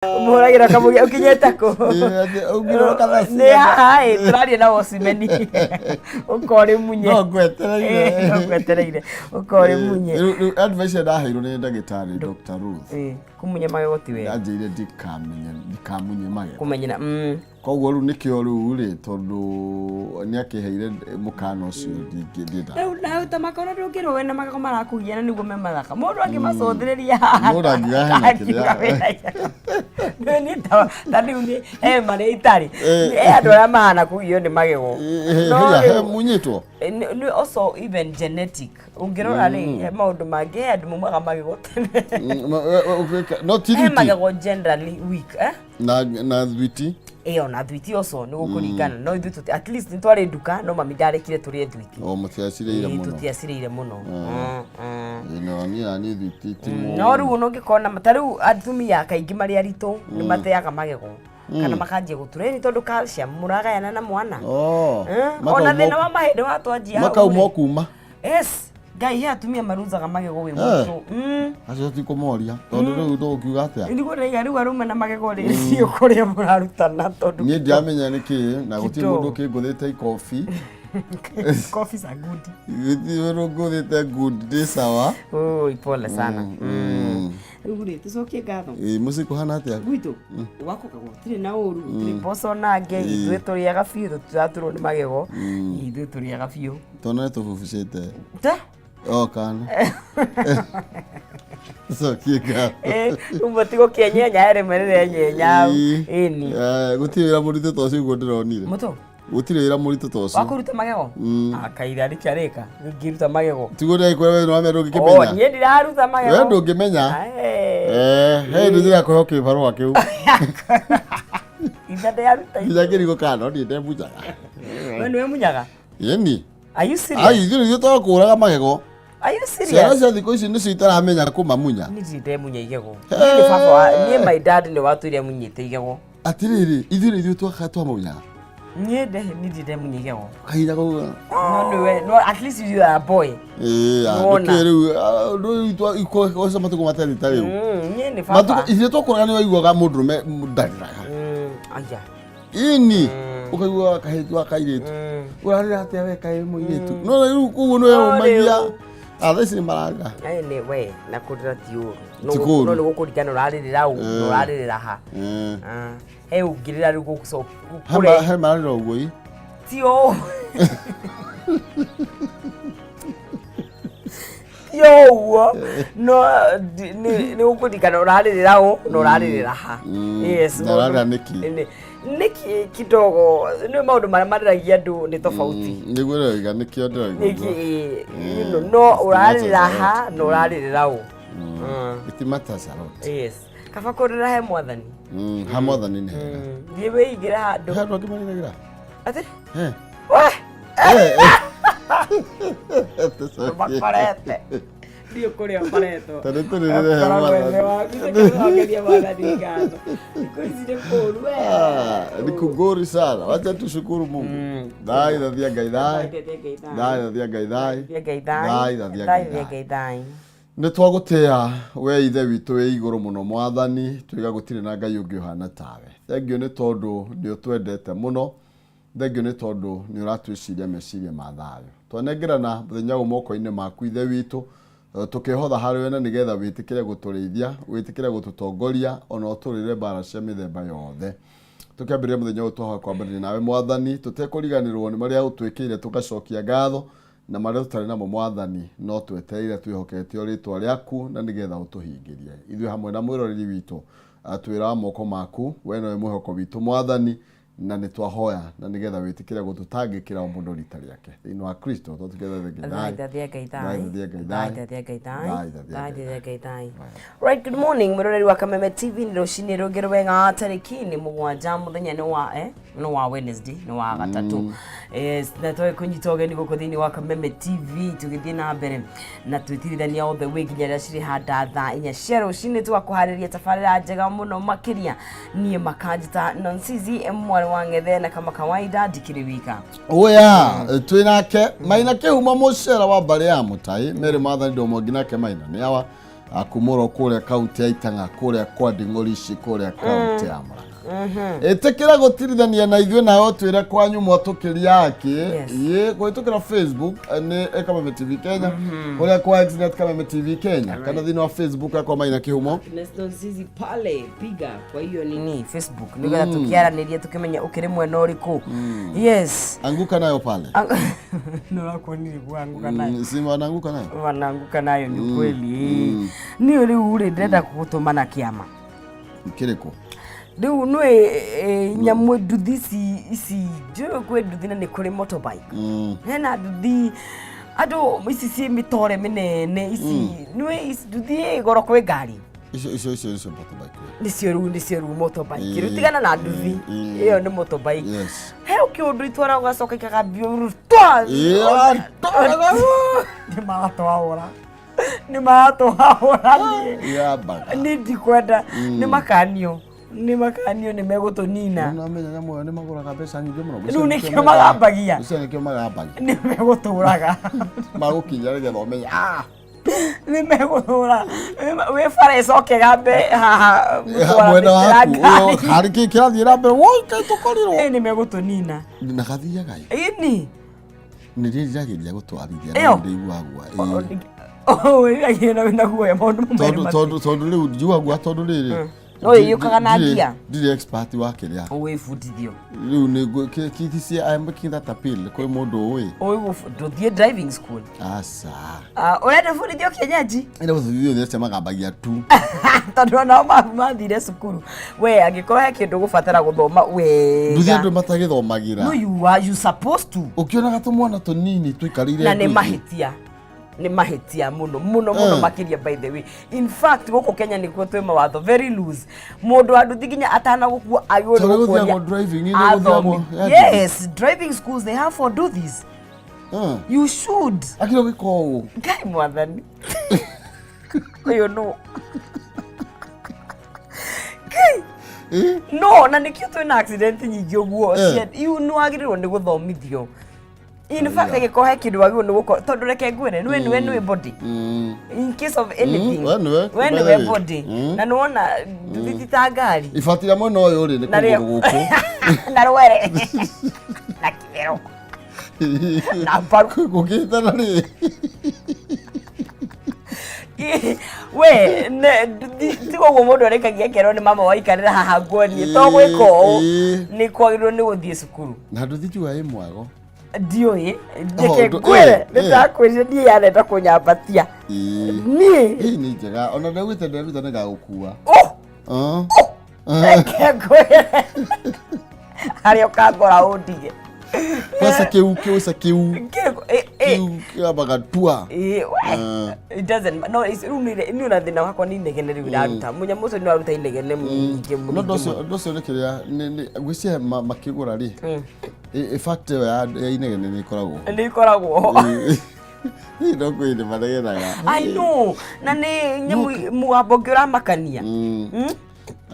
Mũhũragĩra kamũgĩa ũkinyĩte kũ? Ũngĩrora kana Nĩ haha ĩ, tũraria na wocimeni. Ũka ũrĩ munye. No ngwetereire. No ngwetereire. Ũka ũrĩ munye. Rĩu advice ĩrĩa ndaheirwo nĩ ndagĩtarĩ Dr. Ruth. Kũmunya magego ti wega. Anjĩire ndikamenye ndikamunye magego. Kũmenyera. Koguo rĩu nĩkĩo rĩu rĩ tondũ nĩ akĩheire mũkana ũcio ndingĩenda. Rĩu nawe ta makoro ndũngĩrwo wĩna magego marakũgia na nĩguo me mathaka. Mũndũ angĩmacũthĩrĩria haha. Mũndũ angiuga hena angiuga kĩrĩa. wĩna igego. Nĩ niĩ ta rĩu nĩ he marĩa itarĩ. Eh. He andũ arĩa mahana kũgio nĩ magego. No He rĩu- munyĩtwo. Nĩ also even genetic. Ũngĩrora rĩ, he maũndũ mangĩ he andũ maumaga magego tene. No ti He thwiti. magego generally weak, eh? Na thwiti. Ĩyo na thwiti ũcio nĩ gũkũringana no ithuĩ at least nĩ twarĩ nduka no mami ndarekire tũrĩe thwiti. O mũtiacirĩire Ĩĩ, mũno. tũtiacirĩire mũno. Ĩĩ, no niĩ na niĩ thwiti ti mũno. No rĩu ona ũngĩkona ta rĩu atumia kaingĩ marĩ aritũ nĩ mateaga magego kana makanjia gũtura. Ĩĩ, nĩ tondũ calcium mũragayana na mwana. Oh, Ona thĩna wa mahĩndĩ watwanjia hau makauma rĩ. o kuma. Yes, Ngai he atumia maruzaga magego wĩ Eh. mũritũ. Acio ti kũmoria tondũ rĩu ndũkiuga atĩa. Nĩguo ndaiga rĩu arũme na magego rĩ cio kũrĩa mũrarutana tondũ Niĩ ndiamenya nĩ kĩ na gũtirĩ Kitoo. mũndũ ũkĩngũthĩte ikobi. Coffees are good. Gũtirĩ mũndũ ũngũthĩte good ndĩ sawa. Oi, pole sana. Rĩu rĩ tũcokie ngatho. Ĩĩ, mũciĩ kũhana atĩa? Gwitũ gwakoka gũtirĩ na ũru gũtirĩ mboco nangĩ ithuĩ tũrĩaga biũ tũtiraturwo nĩ magego ithuĩ tũrĩaga biũ. Twana nĩ tũbubucĩte. Ta? O kana. Cokie ngatho. Rĩu mũtigũkĩenyenya rĩmwe rĩrenyenya ĩni. Gũtirĩ wĩra mũritũ ta ũcio ũguo ndĩronire. Mũtũ Gũtirĩ wĩra mũritũ ta ũcio. Wa kũruta magego? Akaira rĩkĩarĩka ngĩruta magego. Tiguo ndĩrakwĩra we nĩwamenya Oh, ndũngĩkĩmenya. niĩ ndiraruta magego. We ndũngĩmenya. He hĩndĩ ndĩrakũhe kĩbarũa kĩu. Ithe ndĩaruta. Nginya ngĩrigwo kana no niĩ ndemunyaga. We nĩwe munyaga? Ĩni. Are you serious? Ai, ithuĩ nĩithuĩ twakũraga magego. Are you Ciana serious? cia thikũ ici nĩcio itaramenya kũmamunya. Niĩ ndirĩ ndemunya igego. Niĩ nĩ baba wa, niĩ my dad nĩ watũire amunyĩte igego. Atĩrĩrĩ, ithuĩ nĩ ithuĩ twaka twamamunyaga. Niĩ nde niĩ ndirĩ ndemunya igego. Kahinda kau. No nĩwe, no at least you are a boy. Ĩĩ, Nĩwona. nĩkĩ rĩu, rĩu twa matukũ matarĩ ta rĩu. Niĩ nĩ baba. Matukũ ithuĩ twakũraga nĩ waiguaga mũndũrũme ndarĩraga. Aya. Ini ũkaigua kahĩtu ga kairĩtu. Ũrarĩra atĩa we kaĩ mũirĩtu. No rĩu koguo nĩwe No ũmagia. rĩu. Thaa ici nĩ mararĩra. Ĩ nĩ we na kũrĩra ti ũru. Ti kũũru. No nĩ gũkũringana ũrarĩrĩra ũ, na ũrarĩrĩra ha. He ũngĩrĩra rĩu gũgũcoka kũre. He mararĩra ũguo ĩ. Ti ũũ. Ti ũguo. No nĩ gũkũringana ũrarĩrĩra ũ na ũrarĩrĩra ha. Yes. Na ũrarĩra nĩkĩ? Nĩkĩ kidogo nĩ maũndũ marĩa marĩragia andũ nĩ tofauti. Nĩguo ndĩroiga nĩkĩo ndĩroiga. Nĩkĩ, you know, no ũrarĩrĩra ha na ũrarĩrĩra ũ. It matters a lot. Yes. Kaba kũrĩra he mwathani. Ha mwathani nĩ hega. Thiĩ wĩigĩre handũ. He andũ angĩ marĩragĩra. Atĩ? He. We! Makorete. Ndiũ kũrĩa ũkoretwo. Ta nĩ tũrĩrĩre he mwathani. Tũcokerie mwathani ngatho. Thikũ ici nĩ kũũru we. Ah, ni kugori sana. Wacha tushukuru Mungu. Thai thathia Ngai thai. Thai thathia Ngai thai. Ngai thai. Thai thathia Thai Ngai thai. Ngai thai. Nĩ twagũtĩa we ithe witũ wĩ igũrũ mũno mwathani tuiga gũtirĩ na Ngai ũngĩ ũhana tawe. Thengiũ nĩ tondũ nĩ ũtwendete mũno. Thengiũ nĩ tondũ nĩ ũratwĩciria meciria ma thayũ. Twanengerana mũthenya ũyũ moko-inĩ maku ithe witũ, tũkĩhotha harĩ we na nĩgetha wĩtĩkĩre gũtũrĩithia, wĩtĩkĩre gũtũtongoria ona ũtũrĩre mbara cia mĩthemba yothe. Tũkĩambĩrĩria mũthenya ũyũ twahoya kwambĩrĩria nawe mwathani, tũtekũriganĩrwo nĩ marĩa ũtwĩkĩire tũgacokia ngatho na marĩa tũtarĩ namo mwathani no twetereire twĩhokete o rĩtwa rĩaku na nĩgetha ũtũhingĩrie. Ithuĩ hamwe na mwĩroreri witũ twĩra moko maku, we nowe mwĩhoko witũ mwathani, na nĩ twahoya na nĩgetha wĩtĩkĩre gũtũtangĩkĩra o mũndũ rita rĩake thĩinĩ wa Kristo twatũkĩra Ngai Thai, thathia Ngai thai. Thai, thathia Ngai thai. Thai, thathia Ngai thai. Thai, thathia Thai, Ngai thathia Ngai thai. Right, good morning mwĩroreri wa Kameme TV nĩ rũcinĩ rũngĩ rwega tarĩki nĩ mũgwanja mũthenya nĩ wa nĩ wa Wednesday nĩ wa gatatũ. Yes, na tũrĩ kũnyita ũgeni gũkũ thĩinĩ wa Kameme TV tũgĩthiĩ na mbere na twĩtirithania all the way nginya rĩrĩa cirĩ handa thaa inya cia rũcinĩ tũgakũharĩria tabarĩra njega mũno makĩria. Niĩ makanjita Nonsizi mwarĩ wa Ng'ethe na kama kawaida ndikĩrĩ wika. Oya, twĩ nake Maina Kĩhumo mũcera wa mbarĩ ya Mũtai Mary Mwathani Ndũmũngi nake Maina nĩ awa. Akumũro kũrĩa kaunti ya Itang'a, kũrĩa kwa Nding'orici kũrĩa kaunti ya Murang'a. Ĩtĩkĩra gũtirithania na ithuĩ nawe ũtwĩre kwanyu mwatũkĩria akĩ. Yes. Ĩ kũhĩtũkĩra Facebook nĩ Kameme TV Kenya, kũrĩa kwa X nĩ at Kameme TV Kenya, kana thĩinĩ wa Facebook yakwa Maina Kĩhumo. Zizi pale piga kwa hiyo nini Facebook nigetha tukiaranĩria tukĩmenya ũkĩrĩ mwena ũrĩkũ. Yes. Anguka nayo pale. Nĩwakuonire kuanguka nayo. Si wanaanguka nayo. Wanaanguka nayo nĩ kweli. Niĩ rĩu rĩ ndĩrenda gũgũtũma na kĩama. Kĩrĩkũ? Rĩu nĩ nyamũ nduthi ici ici njũĩ kwĩ nduthi na nĩ kũrĩ motorbike. Hena nduthi andũ ici ciĩ mĩtore mĩnene ici nĩ ici nduthi ĩ goro kwĩ ngari. Icio icio icio icio motorbike. Nĩcio rĩu motorbike. Rĩu tigana na nduthi. Ĩyo nĩ motorbike. Yes. He kĩũndũ itwara ũgacoka ikagambio twa. Nĩ maratwaũra. Nĩ maratwaũra niĩ. Yambaga. Nĩ ndikwenda. Nĩ makanio. Nĩ makanio nĩ megũtũnina. Nĩũramenya nyamũ ĩyo nĩ magũraga mbeca nyingĩ mũno. Rĩu nĩkĩo magambagia. Icio nĩkĩo magambagia. Nĩ megũtũraga. Magũkinya nĩgetha ũmenye. Ah! Nĩ megũtũra. Wĩ bara ĩcoke gambe haha Mwena waku ngari. harĩ kĩ kĩrathiĩ na mbere woi kaĩ tũkorirwo. Ĩ nĩ megũtũnina. Na gathiaga ĩ. Ĩni. Nĩ ndĩriragĩria gũtwarithia Ĩyo. na ndĩiguaga guoya. Wĩriragĩria na wĩna guoya maũndũ Tondũ merĩ. tondũ tondũ rĩu njiguaga guoya tondũ rĩrĩ. No ĩyũkaga na ngia. Ndirĩ expert wa kĩrĩa. Wĩbundithio. Rĩu nĩ kĩ I'm making that appeal kwĩ mũndũ ũĩ. Ndũthiĩ driving school. Aca. Ah, ũrenda bundithio kienyeji? Ĩno gũthithio nĩ acio magambagia tu. Tondũ onao mathire cukuru. We angĩkorwo he kĩndũ ũgũbatara gũthoma Nduthi wega. andũ matagĩthomagĩra. No you are you supposed to. Ũkĩonaga tũmwana tũnini tũikarĩire Na nĩ nduthi. mahĩtia. Nĩ mahĩtia mũno mũno mũno makĩria by the way. In fact gũkũ Kenya nĩkuo twĩ mawatho very loose. Mũndũ wa nduthi nginya atanagũkua agĩrĩirwo Tondũ nĩ gũkuonia gũthiagwo driving, nĩ gũthiagwo athomi. ya nduthi. Yes, driving schools they have for nduthis. You should. Akĩrĩ ũgĩka ũũ. Ngai mwathani. Ũyũ nũ. Ngai. No, na nĩkĩo twĩna accident nyingĩ ũguo. You nĩ wagĩrĩirwo nĩ gũthomithio. In fact, angĩkorwo he kĩndũ wagĩrĩirwo nĩ gũkorwo tondũ reke ngwĩre nĩwe nĩwe nĩwe body. In case of anything. We nĩwe, We by the nĩwe way. body. Na nĩwona nduthi ti ta ngari. Ibati rĩa mwena ũyũ rĩ nĩ Na rĩo- kũgũrũ gũkũ. Na rwere. Na kĩbero. Na mbaru. Gũkĩtana rĩ. We tiga ũguo mũndũ arĩkagia kerwo nĩ mama waikarĩra haha nguonie to gwĩka ũũ nĩ kwagĩrĩirwo nĩ gũthiĩ cukuru. Na nduthi njuga ĩ mwago. Ndiũĩ reke ngwĩre nĩ ndakwĩrire niĩ yarenda kũnyambatia niĩ. Ĩ nĩ njega ona ndaugĩte nderuta nĩ ngagũkua. Reke ngwĩre harĩa ũkangora ũndige. Kwanza kĩu kĩũca kĩu kĩu kĩambaga tua. It doesn't no it's rĩu nĩ ona thĩna wakwa nĩ inegene rĩu iraruta mũnyamũ ũcio nĩ waruta inegene nyingĩ No mũno. ũndũ ũcio nĩ kĩrĩa ngwĩciria makĩgũra rĩ fact ĩyo ya inegene nĩ ĩkoragwo. Nĩ ĩkoragwo. No kwĩ nĩ manegenaga. I know na nĩ nyamũ mũgambo ũngĩ ũramakania.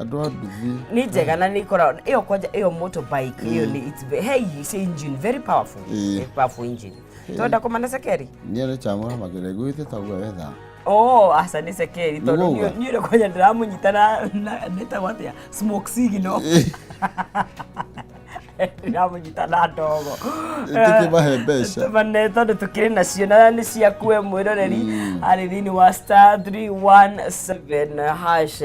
Andũ a nduthi. Nĩ njega na nĩ ikoragwo ĩyo kwanja ĩyo motorbike ĩyo nĩ it's hey it's engine very powerful. Very powerful engine. Twenda kũmana cekeri? Nĩ arĩ chamũra makĩria ngwĩte tauga wetha. Oh, aca nĩ cekeri tondũ Nĩguo niĩ rĩ kwanja ndĩramũnyita na nĩtagwo atĩa smoke signal. Ndĩramũnyita na ndogo. Tũkĩmahe mbeca. Tũmane tondũ tũkĩrĩ nacio na nĩ ciaku we mwĩroreri arĩ thĩinĩ wa star 317 hash.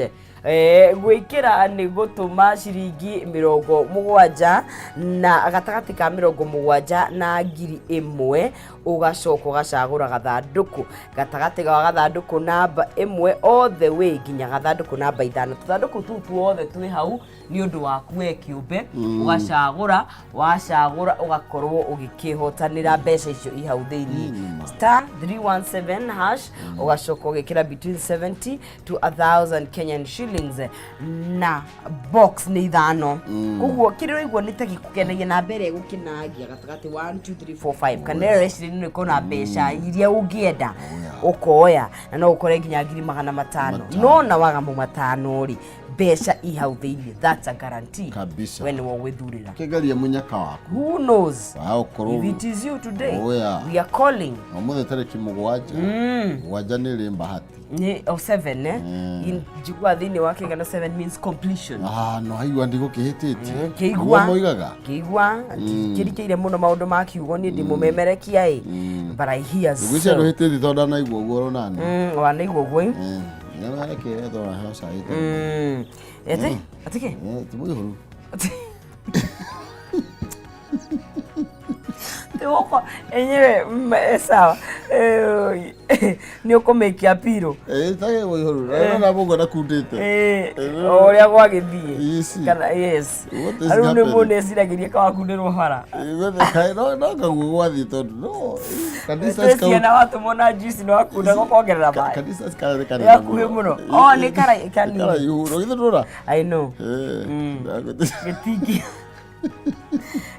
Gwĩkĩra nĩ gũtũma ciringi 70 na gatagatĩ ka 70 na 1000 ũgacoka ũgacagũra gathandũkũ gatagatĩ ga gathandũkũ namba 1 all the way nginya gathandũkũ namba 5. Tũthandũkũ tũu tuothe twĩ hau nĩ ũndũ waku we kĩũmbe, ũgacagũra wacagũra ũgakorwo ũgĩkĩhotanĩra mbeca icio i hau thĩinĩ. Star 317 hash ũgacoka ũgĩkĩra between 70 to 1000 Kenyan shillings na box nĩ 5. Koguo kĩrĩa ũraigua nĩ ta gĩkũkenagia na mbere ĩgũkĩnangia gatagatĩ 1 2 3 4 5 kana ĩyo ũreciria nĩ ũkona mbeca iria ũngĩenda ũkoya na no ũkore nginya 500,000 no na waga mo 5 rĩ Mbeca i hau thĩinĩ, that's a guarantee. Kabisa. We nĩwe ũgwĩthurĩra. Kĩgerie mũnyaka waku. Who knows Waũkorwo if it is you today? Oh, yeah. We are calling. Ũmũthĩ tarĩki 7. 7 nĩ rĩ mbahati. Nĩ o 7, eh? Njigua thĩinĩ wa kĩgano 7 means completion. Ah, no haigua ndigũkĩhĩtĩtie. Ngĩigua. Nĩguo moigaga. Ngĩigua ndikĩrikĩire mũno maũndũ ma kiugo, niĩ ndĩ mũmemerekia ĩ, but I hear Ngwĩciria so. ndũhĩtĩtie tondũ ndanaigua ũguo rũnani. Wanaigua ũguo ĩ? Nĩarekire tondũ heo cai. Ete atike. Ti mũihũru. Woko enyewe sawa. Nĩ ũkũmĩkia piro. Ĩtage mũihũru. Na mũguo ndakundĩte. O ũrĩa gwagĩthiĩ. Ici. Kana yes. What is Rĩu nĩ happening? mũndũ eciragĩria kawakundĩrwo bara. No kaguo gwathiĩ tondũ no kanitha Twĩ ciana watũmwo na juice nĩ wakunda gũkongerera maĩ. Kanitha cikarĩ kanene. Nĩ hakuhĩ mũno. Oh, nĩ kanini. Karaihu. Githĩ ndũra? I know. Gĩtingi.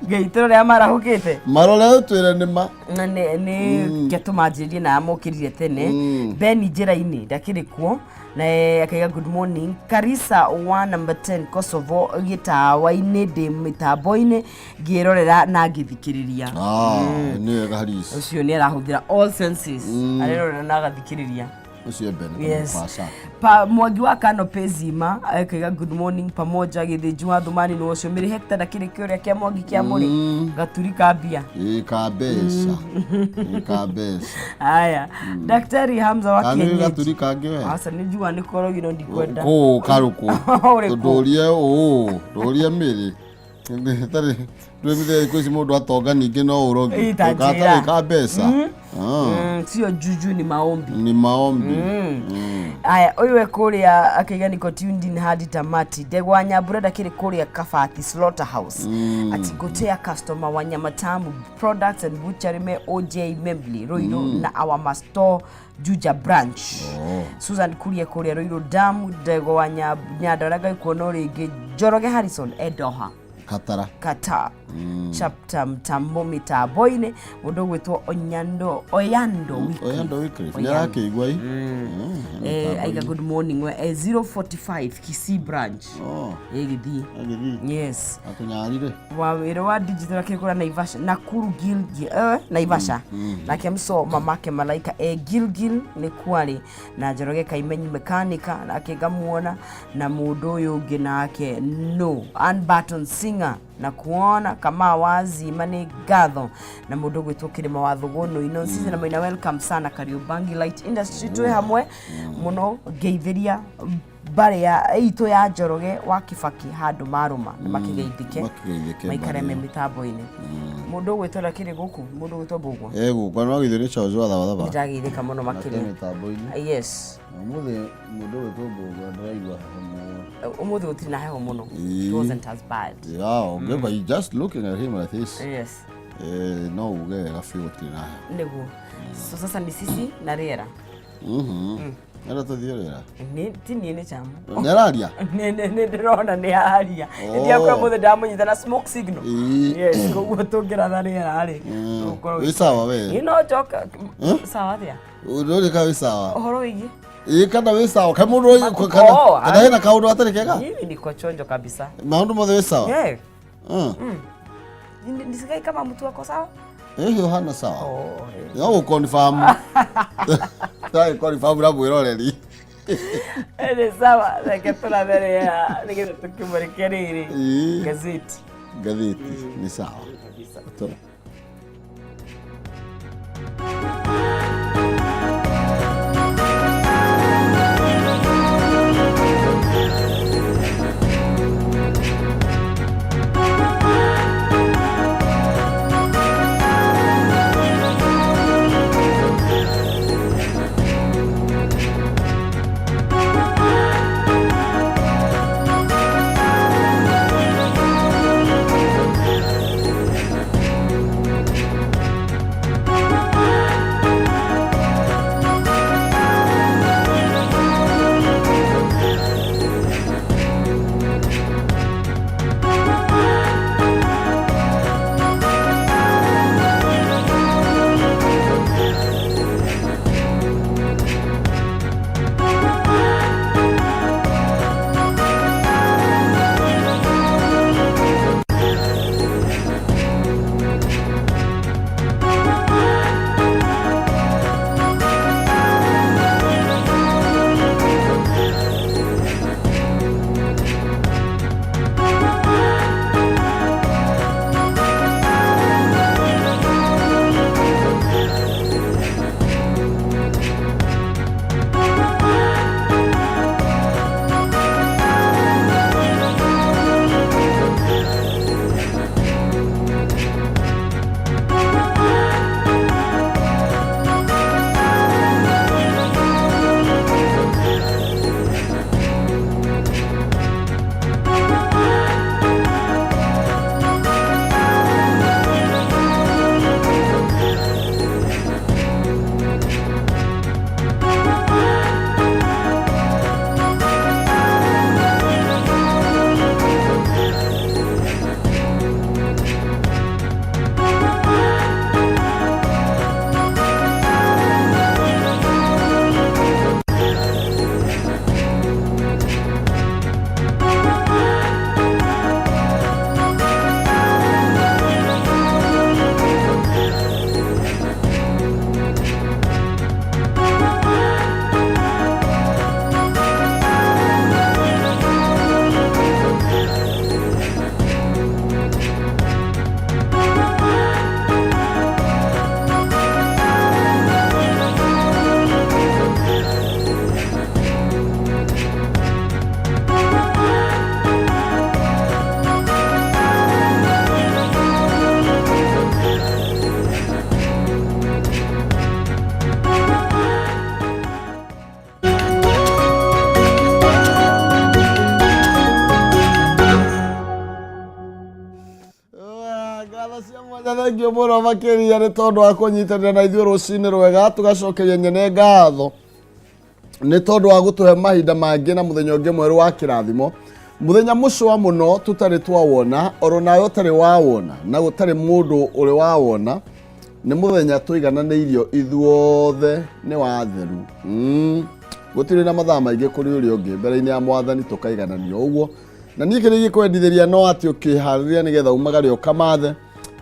Ngai tũrĩa marahũkĩte. Marore ũtwĩre nĩ ma. Na nĩ ketũmanjĩrie na amũkĩrire tene. Beni njĩra-inĩ ndakĩrĩ kuo na akaiga good morning Karisa wa number 10 Kosovo gĩtawa-inĩ, ndĩ mĩtambo-inĩ ngĩrorera na ngĩthikĩrĩria. Ah, nĩ wega Harisi. Ũcio nĩ arahũthĩra all senses, arerorera na agathikĩrĩria. Ũcio mbere. Yes. Pasa. Pa Mwangi wa Kano Pezima akaiga good morning pamoja gĩthĩnji wa Thumani nĩ ũcio mĩrĩ hekta ndakĩrĩ kĩũrĩa kĩa Mwangi kĩa mũrĩ gaturi ka mbia. Ĩ kambeca. Ĩ kambeca. Haya, Daktari Hamza wa Kana nĩ kienyeji. gaturi kangĩ we. Aca nĩ njua nĩ korogino ndikwenda. Kũũ karũkũ. Ũrĩkũ? Ndũrie ũũ, ndũrie mĩrĩ. Tarĩ ndwĩmithia thikũ ici mũndũ atonga ningĩ no ũrogi. Ĩ, ta njĩra. Gatarĩ ka mbeca. Ah, Sio juju ni maombi. Ni maombi. Aya, ũyũ e kũrĩa akaiga niko tuned in hadi tamati. Ndegwa Nyambura ndakĩrĩ kũrĩa Kabati Slaughterhouse. Ati gotea customer wa Nyama Tamu Products and Butchery me OJ Membly Ruiru na our master Juja branch. Oh. Susan Kuria kũrĩa Ruiru Dam. Ndegwa wa Nyandara Ngai kuona rĩngĩ. Njoroge Harrison Edoha. Katara. Qatar chapter mtambo mitambo-inĩ mũndũ ũgwĩtwo Onyando Oyando Wycliffe. Oyando Wycliffe. Nĩ Oyando. arakĩigua ĩ? Aiga good morning we 045 Kisii branch. Oh, ĩgĩthiĩ. Agĩthiĩ. Yes. Atũnyarire. Wa wĩra wa digital akĩgũra Naivasha Nakuru Gilgil, Naivasha nake mso mamake Malaika Gilgil nĩ kwarĩ na Njoroge Kaimenyi mekanika nake ngamuona na mũndũ ũyũ ũngĩ nake no Ann Barton singer na kuona kama wazima nĩ ngatho na mũndũ ũgwĩtwo Kĩrĩma wa Thũgũnũ ino sisi na maina welcome sana Kariobangi Light Industry twĩ hamwe mũno ngeithĩria mbarĩ ya itũ ya Njoroge wa Kibaki handũ marũma nĩ makĩgeithĩke. Makĩgeithĩke maikare mbarĩ me ĩyo. mĩtambo-inĩ. Mũndũ ũgwĩtwo ndakĩrĩ gũkũ, mũndũ ũgwĩtwo Mbũgua. Egũkwa no githĩ nĩ Charles wa Thabatha. Nĩndageithĩka mũno Nake makĩria. mĩtambo-inĩ. Yes. Ũmũthĩ mũndũ ũgwĩtwo Mbũgua ndĩraigua heho mũno. Ũmũthĩ gũtirĩ na heho mũno. Ĩĩ. It wasn't as bad. Yeah, ũngĩũka you just looking at him like this. Yes. No uge wega biũ gũtirĩ na heho. Nĩguo. So sasa ni sisi na rĩera. Enda tũthiĩ rĩera. Ti niĩ nĩ chamu. Nĩ araria? Nĩ ndĩrona nĩ aria. Ndiakwa mũthĩ ndamũnyita na smoke signal. Ĩĩ. Yes, koguo tũngĩratha rĩera rĩ. Tũgũkorwo Wĩ sawa we? Ĩ no njoka. Sawa atĩa? Ndũrĩ ka wĩ sawa? Ũhoro wĩgiĩ? Ĩ kana wĩ sawa? Kaĩ mũndũ Matuko, oh, kana hena kaũndũ gatarĩ kega? Mimi niko chonjo kabisa. Maũndũ mothe wĩ sawa? Yeah. Mm. Nisikai kama mtu ako sawa? Ĩ ũhana sawa. Oh, eh. No gũ confirm. Ndagĩ confirm na mwĩroreri. Nĩ sawa, reke tũrathe rĩera nĩgetha tũkĩmũrĩke rĩrĩ. Ĩĩ. Gazeti. Ngathĩti nĩ sawa. Kabisa. Tũra. Ngatho cia mwanya thengio mũno makĩria nĩ tondũ wa kũnyitanĩra na ithuĩ rũcinĩ rwega tũgacokeria nyene ngatho nĩ tondũ wa gũtũhe mahinda mangĩ na mũthenya ũngĩ mwerũ wa kĩrathimo mũthenya mũcũa mũno tũtarĩ twawona oro nawe ũtarĩ wawona na gũtarĩ mũndũ ũrĩ wawona nĩ mũthenya tũigananĩirio ithuothe nĩ watheru gũtirĩ na mathaa maingĩ kũrĩ ũrĩa ũngĩ mbere-inĩ ya mwathani tũkaigananio ũguo na niĩ kĩrĩa gĩkwendithĩria no atĩ ũkĩharĩria nĩgetha umagare ũkamathe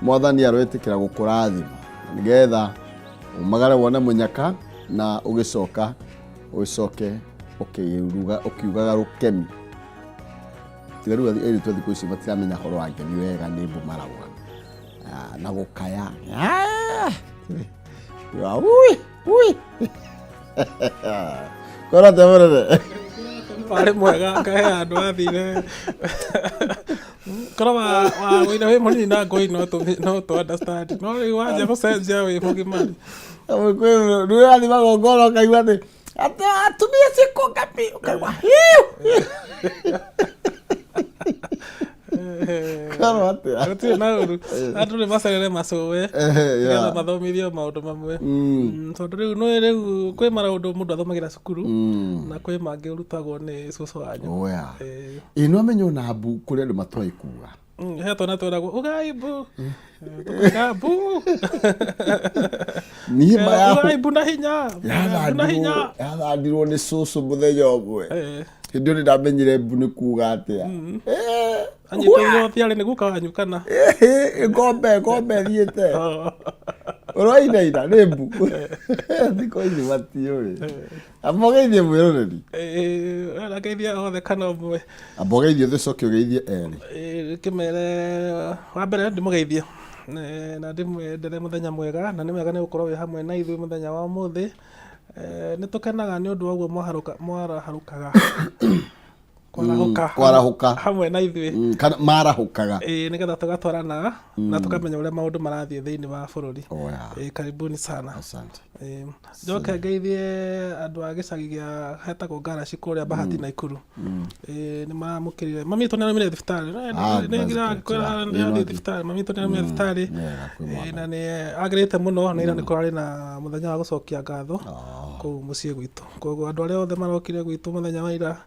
mwathani aroĩtĩkĩra gũkũrathima nĩgetha umagare wone mũnyaka na ũgĩcoka ũcoke ũkĩruga ũkiugaga rũkemi tiga rĩu airĩtu a thikũ ici matiramenya ũhoro wa ngemi wega nĩ mbu marauga Ah, na gũkaya Ah! Ui, ui. Kwĩra atĩa mũnene? Warĩ mwega kahe handũ wathire korwo wa wĩra wĩ mũnini na ngũi no tũ no tũ understand no rĩu wanjia gũcenjia wĩ mũgima Rĩu ũrathiĩ magongona ũkaigua atĩ atĩ atumia ciĩkwo ngapi ũkaigua hiu. Korwo atĩa? Gũtirĩ na ũru andũ nĩ macerere macũwe nĩgetha mathomithio maũndũ mamwe tondũ rĩu nĩ rĩu kwĩ maũndũ mũndũ athomagĩra cukuru na kwĩ mangĩ ũrutagwo nĩ cũcũ wanyu. Oya. Ĩ no amenye ona mbu kũrĩ andũ matoĩ kuga. He twana tweragwo ugai mbu tũkauga mbu. Niĩ ma ya Ugai mbu na hinya mbu na hinya. Yathandirwo nĩ cũcũ mũthenya ũmwe. Hĩndĩ ĩyo nĩ ndamenyire mbu nĩ kuga atĩa. Anyitĩrĩirwo thiarĩ nĩ guka wanyu kana? Ngombe ngombe thiĩte. Ũroinaina nĩ mbu. Thikũ ici matiũĩ. Amba ũgeithie mwĩroreri. Ĩĩ, othe kana ũmwe. Amba ũgeithie othe ũcoke ũgeithie erĩ. Ĩĩ, kĩmere wa mbere ndĩmũgeithie na ndĩmwendere mũthenya mwega na nĩ wega nĩ gũkorwo wĩ hamwe na ithuĩ mũthenya wa ũmũthĩ. Nĩ tũkenaga nĩ ũndũ wa ũguo mwaraharũkaga kwarahũka Kwarahũka. Hamwe na ithuĩ. Kana marahũkaga. Ĩĩ, nĩgetha tũgatwarana na tũkamenya ũrĩa maũndũ marathiĩ thĩinĩ wa bũrũri. Oya. Ĩĩ, karibuni sana. Asante. Ĩĩ, njoke ngeithie andũ a gĩcagi gĩa hetagwo Ngaraci kũrĩa Bahati Naikuru. Ĩĩ, nĩ maramũkĩrire mami witũ nĩ araumire thibitarĩ. Ah, Nĩ that's ngira great, kwĩra yeah. nĩ Ĩĩ, arathiĩ no thibitarĩ mami witũ nĩ araumire thibitarĩ. Wega, kwĩ Ĩĩ, mwathani. na nĩ agĩrĩte mũno na ira nĩ kũrarĩ na mũthenya wa gũcokia ngatho kũu mũciĩ gwitũ. Koguo andũ arĩa othe marokire gwitũ mũthenya wa ira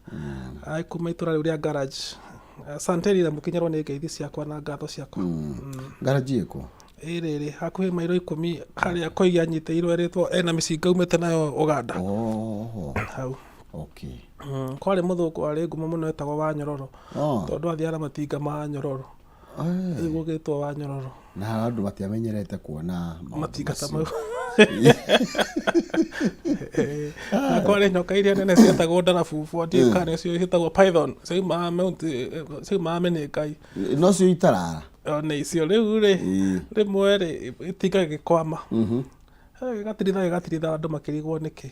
a kuma itũra rĩu rĩa garage, asanteni na mũkinyĩrwo nĩ ngeithi ciakwa na ngatho ciakwa. Garage ĩkũ? Ĩ rĩrĩ hakuhĩ mairo 10 harĩa Koigi anyitĩirwo erĩtwo ena mĩcinga aumĩte nayo Ũganda. Oh, Hau. okay. Kwarĩ mũthũngũ warĩ ngumo mũno etagwo Wanyororo. Tondũ athiaga na matinga ma nyororo. Rĩu gũgĩtwo Wanyororo. Na andũ matiamenyerete kuona maũndũ matinga ta macio. mau. Na kwarĩ nyoka iria nene cietagwo ndarabubu, ndiũĩ kana nĩcio ciĩtagwo python, ciaumaga ciaumaga mĩnĩngai. No cio itarara. Ona icio rĩu rĩ, rĩmwe rĩ, itinga gĩgĩkwama. Gĩgatiritha gĩgatiritha andũ makĩrigwo nĩkĩ.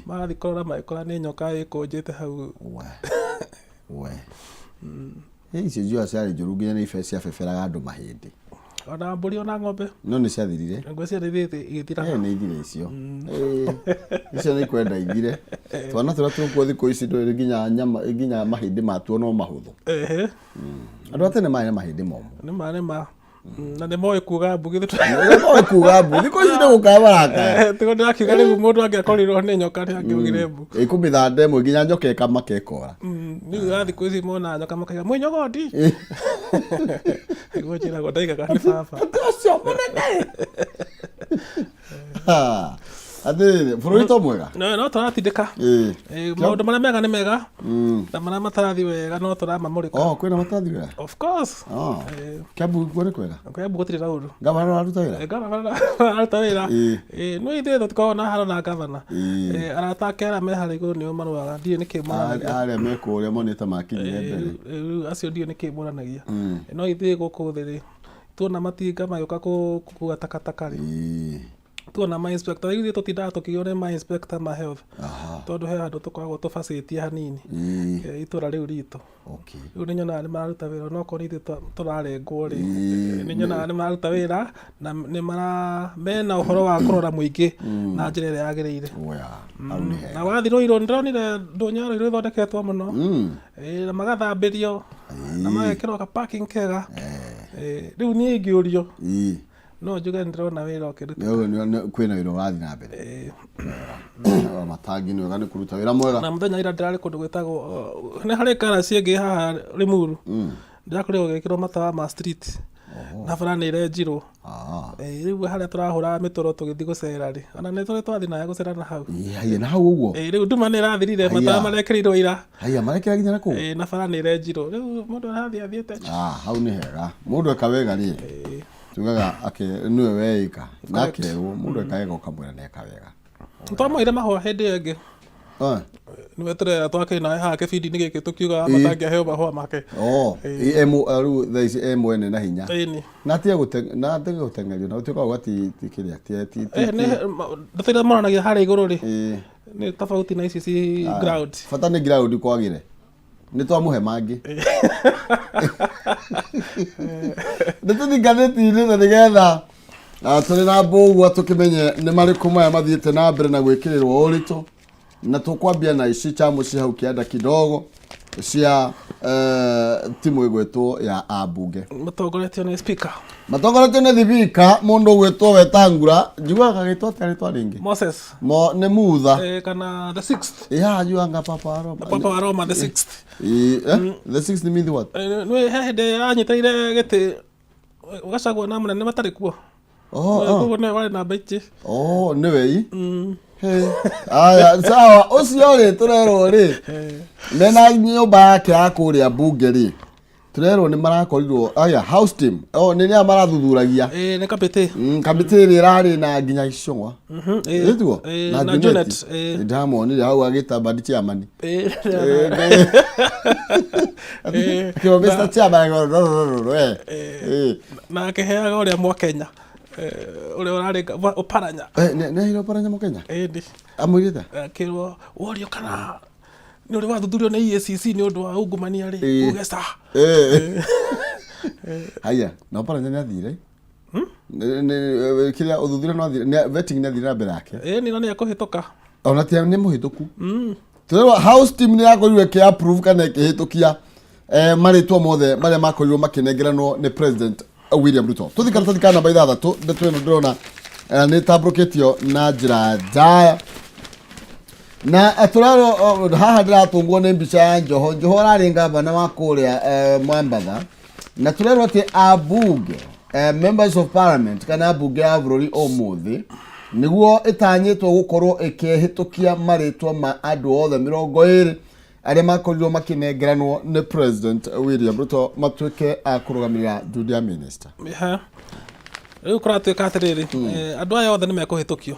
Magathiĩ kũrora magĩkora nĩ nyoka ĩkũnjĩte hau. We. We. Icio njũa ciarĩ njũru nginya nĩ ibe ciabeberaga andũ mahĩndĩ. Ona mbũri ona ng'ombe. No nĩ ciathirire. Ngwĩciria nĩ ithiĩte igĩthiraga. Nĩ ithire icio. Icio nĩ kwenda ithire. Twana tũrĩa tũkuo thikũ ici ndũrĩ nginya nyama nginya mahĩndĩ matuo no mahũthũ. Andũ a tene marĩ na mahĩndĩ momũ. Nĩ ma nĩ ma. Na nĩ moĩ kuga mbu githĩ Nĩ moĩ kuga mbu. Thikũ ici nĩ gũkaya marakaya. Tiguo ndĩrakiuga rĩu mũndũ angĩakorirwo nĩ nyoka nĩ angĩaugire mbu. Ĩkũmĩthanda ĩmwe nginya nyoka ĩkamaka ĩkora. Rĩu a thikũ ici mona nyoka makaiga mwĩnyogodi. Nĩguo njĩragwo ndaigaga nĩ baba. Atĩ ũcio mũnene. Atĩrĩrĩ, bũrũri to mwega? No, no tũratindĩka. Maũndũ marĩa mega nĩ mega na marĩa matarathiĩ wega no tũramamũrĩka. Oh, kwĩna matarathiĩ wega? Of course. Oh. Kiambu kuo nĩ kwega? Kiambu gũtirĩ na ũru. Gavana araruta wĩra? Gavana araruta wĩra. No ithuĩ tũtikoragwo na haro na gavana. Arata ake arĩa me harĩa igũrũ nĩo marũaga. Ndiũĩ nĩkĩ moranagia. Arĩa me kũrĩa monete makinyire mbere. Rĩu acio ndiũĩ nĩkĩ moranagia. No ithuĩ gũkũ thĩ rĩ, tuona matinga magĩũka gũkua takataka rĩ, tuona ma inspector, rĩu ithuĩ tũtindaga tũkĩgio nĩ ma inspector ma health. Tondũ he handũ tũkoragwo tũbacĩtie hanini. Itũra rĩu ritũ. Rĩu nĩ nyonaga nĩ mararuta wĩra onokorwo nĩ ithuĩ tũrarengwo rĩ, nĩ nyonaga nĩ mararuta wĩra na nĩ mara mena ũhoro wa kũrora mũingĩ na njĩra ĩrĩa yagĩrĩire. Na wathiĩ Ruiru nĩ ndĩronire ndũnyũ ya Ruiru ĩthondeketwo mũno. Na magathambĩrio na magekĩrwo ka parking kega. Rĩu niĩ ingĩũrio no njuge nĩ ndĩrona wĩra ũkĩruta. Kwĩna wĩra ũrathiĩ na mbere. Wa matangi nĩ wega nĩ kũruta wĩra mwega. Na mũthenya ira ndĩrarĩ kũndũ gwĩtagwo nĩ harĩ karaci ĩngĩ haha Limuru, ndĩrakorirwo gũgĩkĩrwo matawa ma street na bara nĩ ĩrenjirwo. Rĩu harĩa tũrahũraga mĩtũro tũgĩthiĩ gũcera rĩ, ona nĩ tũrĩ twathiĩ nawe gũcera na hau. Ĩ, haiya na hau ũguo. Rĩu nduma nĩ ĩrathirire. Haiya. Matawa marekĩrirwo ira. Haiya marekĩra nginya na kũu. Na bara nĩ ĩrenjirwo, rĩu mũndũ arathiĩ athiĩte. Ah, hau nĩ hega, mũndũ eka wega rĩ, tugaga ake nĩwe weĩka na akerwo mũndũ eka wega ũkamwĩra nĩ eka wega. Twamũheire mahũa hĩndĩ ĩyo ĩngĩ. Nĩwe tũrera twakĩrĩ nawe haha kĩbindi-inĩ gĩkĩ tũkiuga matangi aheo mahũa make. Oh, ĩ, rĩu thaa ici e mwene na hinya. Ĩni. Na atige na atige gũteng'erio na gũtuĩka ũguo ti kĩrĩa ti Ndeto iria monanagia harĩa igũrũ rĩ, nĩ tofauti na ici ci ground. Bata nĩ ground kwagĩre, nĩ twamũhe mangĩ nĩ tũthiĩ ngathĩti-inĩ na nĩgetha tũrĩ na mbũgua tũkĩmenye nĩ marĩkũ maya mathiĩte na mbere na gwĩkĩrĩrwo ũritũ, na tũkwambia na ici cha mũciĩ hau kĩanda kidogo cia timu ĩgwĩtwo ya ambunge. Matongoretio nĩ speaker. Matongoretio nĩ thibika mũndũ ũgwĩtwo Wetangula, njiguaga gagĩtwo atĩa rĩtwa rĩngĩ? Moses. Mo nĩ mutha. Kana the sixth. Ya njuanga Papa wa Roma. Papa wa Roma the sixth. Eh? The sixth means what? Nĩ he hĩndĩ anyitĩrĩire gĩtĩ Gachagua na mũnene matarĩ kuo. Oh. Koguo nĩwe warĩ namba ici. Oh, nĩwe i. Aya, sawa, ũcio rĩ tũrerwo rĩ mena nyũmba yake ya kũrĩa mbunge rĩ, tũrerwo nĩ marakorirwo aya house team. Oh, nĩ nĩa marathuthuragia. Nĩ kamĩtĩ. Kamĩtĩ ĩrĩa ĩrarĩ na nginya Icũng'wa. Ĩtiguo? Ĩĩ, na Junet. Junet, ĩĩ. Nĩ ndamuonire hau agĩta bandi chairman. Akĩrwo Mr. Chairman, akĩrwo, no, no, no, no, eh. Na akĩheaga ũrĩa Mwakenya ũrĩa ũrarĩ Oparanya. Nĩ aheire Oparanya Mũkenya? Ĩĩ. Amwĩrĩte? Akĩrwo worio kana nĩ ũrĩ wathuthurio nĩ EACC nĩ ũndũ wa ungumania rĩ, uge ca. Haya, na Oparanya nĩ athire? Kĩrĩa ũthuthuria no athire, vetting nĩ athire na mbere yake. Ĩĩ, nĩ na nĩ ekũhĩtũka. Ona ti nĩ mũhĩtũku. Tũrerwo house team nĩ yakorirwo ĩkĩ approve kana ĩkĩhĩtũkia marĩtwa mothe marĩa makorirwo makĩnengeranwo nĩ President William Ruto. Tũthiĩ karatathi ka namba 6, ndeto ĩno ndĩrona nĩ ĩtambũrũkĩtio na njĩra njaya na tũrerwo haha ndĩratũngwo nĩ mbica ya Njoho. Njoho ararĩ ngavana wa kũrĩa Mwambatha, na tũrerwo atĩ ambunge, members of parliament kana ambunge a bũrũri, ũmũthĩ nĩguo ĩtanyĩtwo gũkorwo ĩkĩhĩtũkia marĩtwa ma andũ othe 20 arĩa makorirwo makĩnengeranwo nĩ President William Ruto matuĩke a kũrũgamĩrĩra junior minister. Ha. Rĩu kũratuĩka atĩrĩrĩ, andũ aya othe nĩ mekũhĩtũkio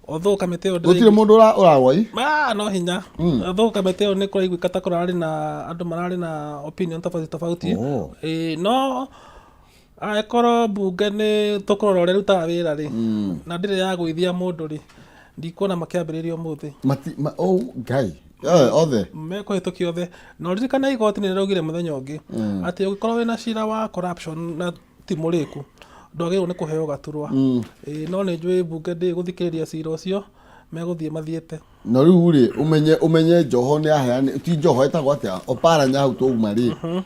although kamĩtĩ ĩyo Gũtirĩ mũndũ ũragwa i. Ah, no hinya, although kamĩtĩ ĩyo nĩ kũraiguĩka ta kũrarĩ na andũ mararĩ na opinion tofauti tofauti. No angĩkorwo mbunge nĩ tũkũrora ũrĩa ĩrutaga wĩra rĩ, na ndĩrĩ ya gũithia mũndũ rĩ, ndikuona makĩambĩrĩria ũmũthĩ. Mati ma, oh, ngai, othe Mekũhĩtũkio othe, na ũririkane igoti nĩ rĩraugire mũthenya ũngĩ atĩ ũngĩkorwo wĩna cira wa corruption na ti mũrĩku, ndwagĩrĩirwo nĩ kũheo gaturwa. Ĩĩ, no nĩ njũĩ mbunge ndĩ gũthikĩrĩria cira ũcio, megũthiĩ mathiĩte. Na rĩu rĩ, ũmenye Njoho nĩ aheani, ti Njoho, etagwo atĩa, Oparanya hau twauma rĩ,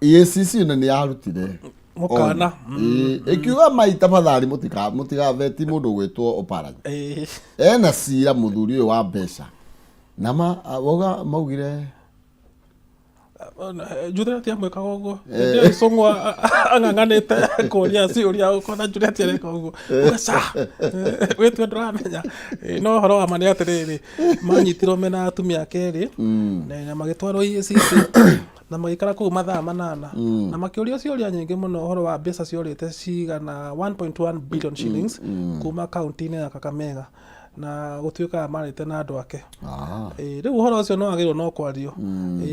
EACC na nĩ yarutire mũkana. Ĩĩ, ĩkiuga mai tafadhali mũtigaveti mũndũ ũgwĩtwo Oparanya. Ena cira mũthuri ũyũ wa mbeca na ma wauga maugire. Juliet amwĩkaga ũguo hĩndĩ ĩyo Icũng'wa ang'ang'anĩte kũria ciũria, ũkona Juliet areka ũguo, uga ca wĩtue ndũramenya. No ũhoro wa ma nĩ atĩrĩrĩ, manyitirwo mena atumia ake erĩ na magĩtwarwo EACC na magĩikara kũu mathaa 8 na makĩũrio ciũria nyingĩ mũno ũhoro wa mbeca ciorĩte cigana 1.1 billion shillings kuma kaunti-inĩ ya Kakamega na gũtuĩka marĩte na andũ ake. Rĩu ũhoro ũcio no wagĩrĩirwo no kwario.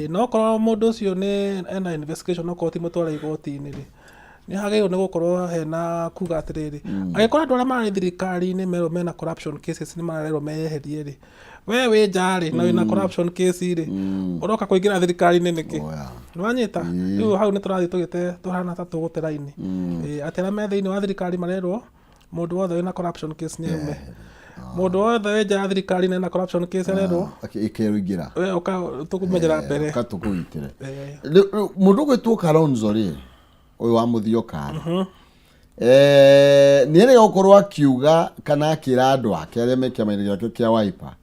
No okorwo mũndũ ũcio nĩ ena investigation, okorwo ti mũtware igoti-inĩ rĩ, nĩ hagĩrĩirwo nĩ gũkorwo hena kuga atĩrĩrĩ, angĩkorwo andũ arĩa marĩ thirikari-inĩ merwo mena corruption cases nĩ marerwo meyeherie rĩ, we wĩ nja rĩ na wĩna corruption case rĩ, ũroka kũingĩra thirikari-inĩ nĩkĩ? Oh, yeah. Nĩ wanyita? Rĩu hau nĩ tũrathiĩ tũgĩte tũhana ta tũgũte raini. Atĩ arĩa me thĩinĩ wa thirikari marerwo mũndũ wothe wĩna corruption case nĩ aume, mũndũ wothe wĩ nja ya thirikari na ena corruption case arerwo Ĩkerwo ingĩra. We ũka tũkũmenyera mbere. Ũka tũkũgitĩre. Rĩu mũndũ ũgwĩtwo Kalonzo rĩ. Ũyũ wa Mũthioka rĩ, nĩ erĩga gũkorwo akiuga kana akĩra andũ ake arĩa me kĩama-inĩ gĩake kĩa Wiper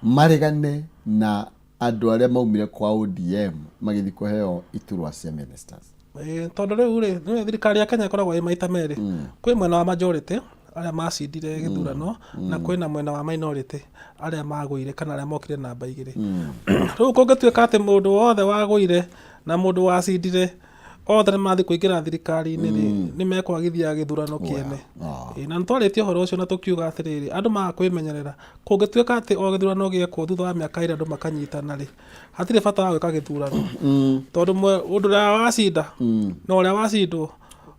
maregane na andũ arĩa maumire kwa ODM magĩthiĩ kũheo iturwa cia ministers. Ĩĩ, tondũ rĩu rĩ, nĩũĩ thirikari ya Kenya ĩkoragwo ĩ maita merĩ. Kwĩ mwena wa majority arĩa macindire gĩthurano na kwĩna mwena wa minority arĩa magũire kana arĩa mokire namba igĩrĩ. Rĩu kũngĩtuĩka atĩ mũndũ wothe wagũire na mũndũ wacindire othe nĩ mathiĩ kũingĩra thirikari-inĩ rĩ, nĩ mekwagithia gĩthurano kĩene. Ĩĩ, na nĩ twarĩtie ũhoro ũcio na tũkiuga atĩrĩrĩ, andũ maga kwĩmenyerera, kũngĩtuĩka atĩ o gĩthurano gĩekwo thutha wa mĩaka ĩrĩ andũ makanyitana rĩ, hatirĩ bata wa gwĩka gĩthurano. Tondũ mũndũ ũrĩa wacinda na ũrĩa wacindwo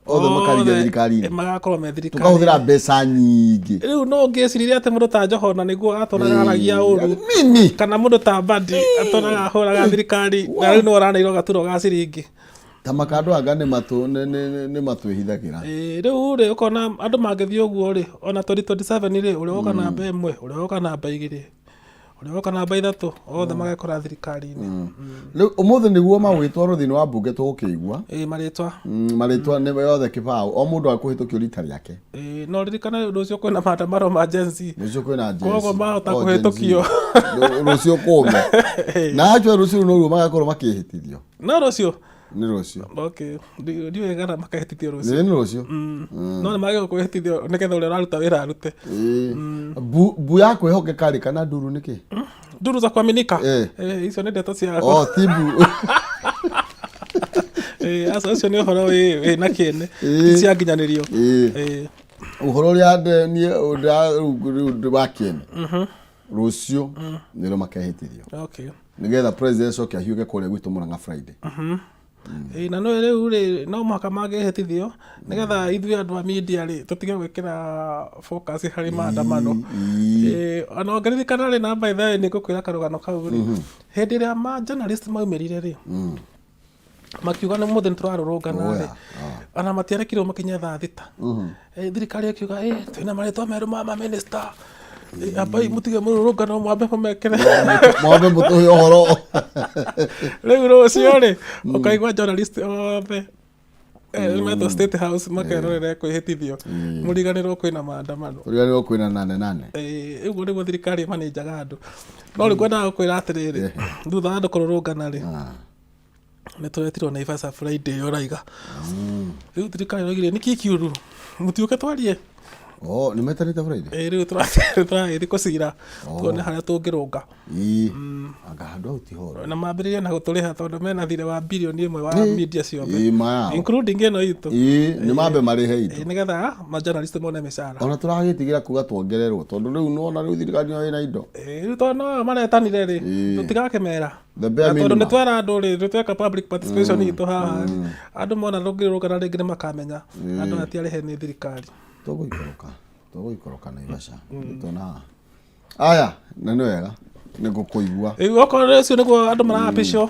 Othe makaringa thirikari-inĩ. Magakorwo me thirikari. Tukahũthĩra mbeca nyingĩ. Rĩu no ngĩcirie atĩ mũndũ ta Joho na nĩguo atũraga aragia ũru. Mimi. Kana mũndũ ta Mbadi atũraga ahũraga thirikari na rĩu nĩwe ũraneirwo gaturwa ga ciringi. Ta makando anga nĩ matũ nĩ nĩ nĩ matwĩhithagĩra. Ĩĩ, rĩu rĩ ũkona andũ mangĩthiĩ ũguo rĩ, ona 2027 rĩ, ũrĩa woka namba ĩmwe, ũrĩa woka namba igĩrĩ, ũrĩa woka namba ithatũ, othe magekora thirikari-inĩ. Rĩu ũmũthĩ nĩguo magwĩtwarwo thĩinĩ wa mbunge tũgũkĩigua. Ĩĩ, marĩtwa. Marĩtwa nĩ yothe kĩbaũ o mũndũ akũhĩtũkio rita rĩake. Ĩĩ, no ririkana ũndũ ũcio kwĩna maandamano ma Gen Z. Rũciũ kwĩna Gen Z. Koguo mahota Oh, Gen Z. kũhĩtũkio. Rũciũ kũme. Na actually rũciũ noruo magakorwo makĩhĩtithio. No rũciũ? Nĩ rũciũ. Okay. Ndiũĩ kana makahĩtithio rũciũ. Nĩ rũciũ. No nĩ magĩrĩirwo kwĩhĩtithio nĩgetha ũrĩa ũraruta wĩra arute. Ĩĩ. Mbu mbu ya kwĩhokeka rĩ kana nduru nĩ kĩ? Nduru za kuaminika. Eh. Eh, icio nĩ ndeto cia Oh, ti mbu. Eh, aca ũcio nĩ ũhoro wĩ wĩ na kĩene. Ĩĩ. Ti cia nginyanĩrio. Ĩĩ. Eh. Ũhoro ũrĩa niĩ rĩu wa kĩene. Rũciũ nĩrĩo makehĩtithio. Okay. Nĩgetha president acoke ahiũke kũrĩa gwitũ Murang'a Friday. Ĩĩ, na nĩ rĩu rĩ no mũhaka mangĩhĩtithio nĩgetha ithuĩ andũ a media rĩ tũtige gwĩkĩra focus harĩ maandamano. Ĩĩ, ona ũngĩririkana rĩ na by the way nĩ ngũkwĩra karũgano kau rĩ, hĩndĩ ĩrĩa ma journalist maumĩrire rĩ, makiuga nĩ mũthĩ nĩ tũrarũrũngana rĩ, ona matiarekirwo makinye thaa thita. Thirikari ĩkiuga "Ĩ, twĩna marĩtwa merũ ma mamĩnĩsta, ambai mũtige mũrũrũngano mwambe mũmekĩre Mwambe mũtũhe ũhoro. Rĩu rũciũ rĩ ũkaigua journalist othe metwo State House makerorere kwĩhĩtithio, mũriganĩrwo kwĩna maandamano. Tũriganĩrwo kwĩna nane nane. Ũguo nĩguo thirikari ĩmanĩnjaga andũ. No rĩu ngwendaga gũkwĩra atĩrĩrĩ, thutha wa andũ kũrũrũngana rĩ, nĩ tũretirwo Naivasha Friday ĩyo ũraiga. Rĩu thirikari ĩroigire nĩkĩ kĩũru, mũtiũke twarie. Oh, nĩ metanĩte Friday? Ĩĩ, rĩu tũragĩthiĩ kũcira tuone harĩa tũngĩrũnga. Ĩĩ. Anga handũ hau ti horo. Na mambĩrĩrie na gũtũrĩha tondũ mena thirĩ wa birioni ĩmwe wa media ciothe. Ĩĩ, ma yao. Including ĩno itũ. Ĩĩ, nĩ mambe marĩhe itũ. Ĩĩ, nĩgetha ma journalist mone mĩcara. Ona tũragĩtigĩra kuga tuongererwo tondũ rĩu nĩwona rĩu thirikari nĩyo ĩna indo. Ĩĩ, rĩu tondũ no maretanire rĩ, tũtigakĩmera. The bare Na tondũ nĩ minimum. twera andũ rĩ, nĩ tweka public participation itũ haha rĩ, andũ mona rũngĩrũrũngana rĩngĩ nĩ makamenya andũ aya ti arĩhe nĩ thirikari. Tũgũikũrũka, tũgũikũrũka Naivasha. Nĩtuona. Aya, na nĩ wega nĩ ngũkũigua. Rĩu okorwo ũcio nĩguo andũ marapicwo,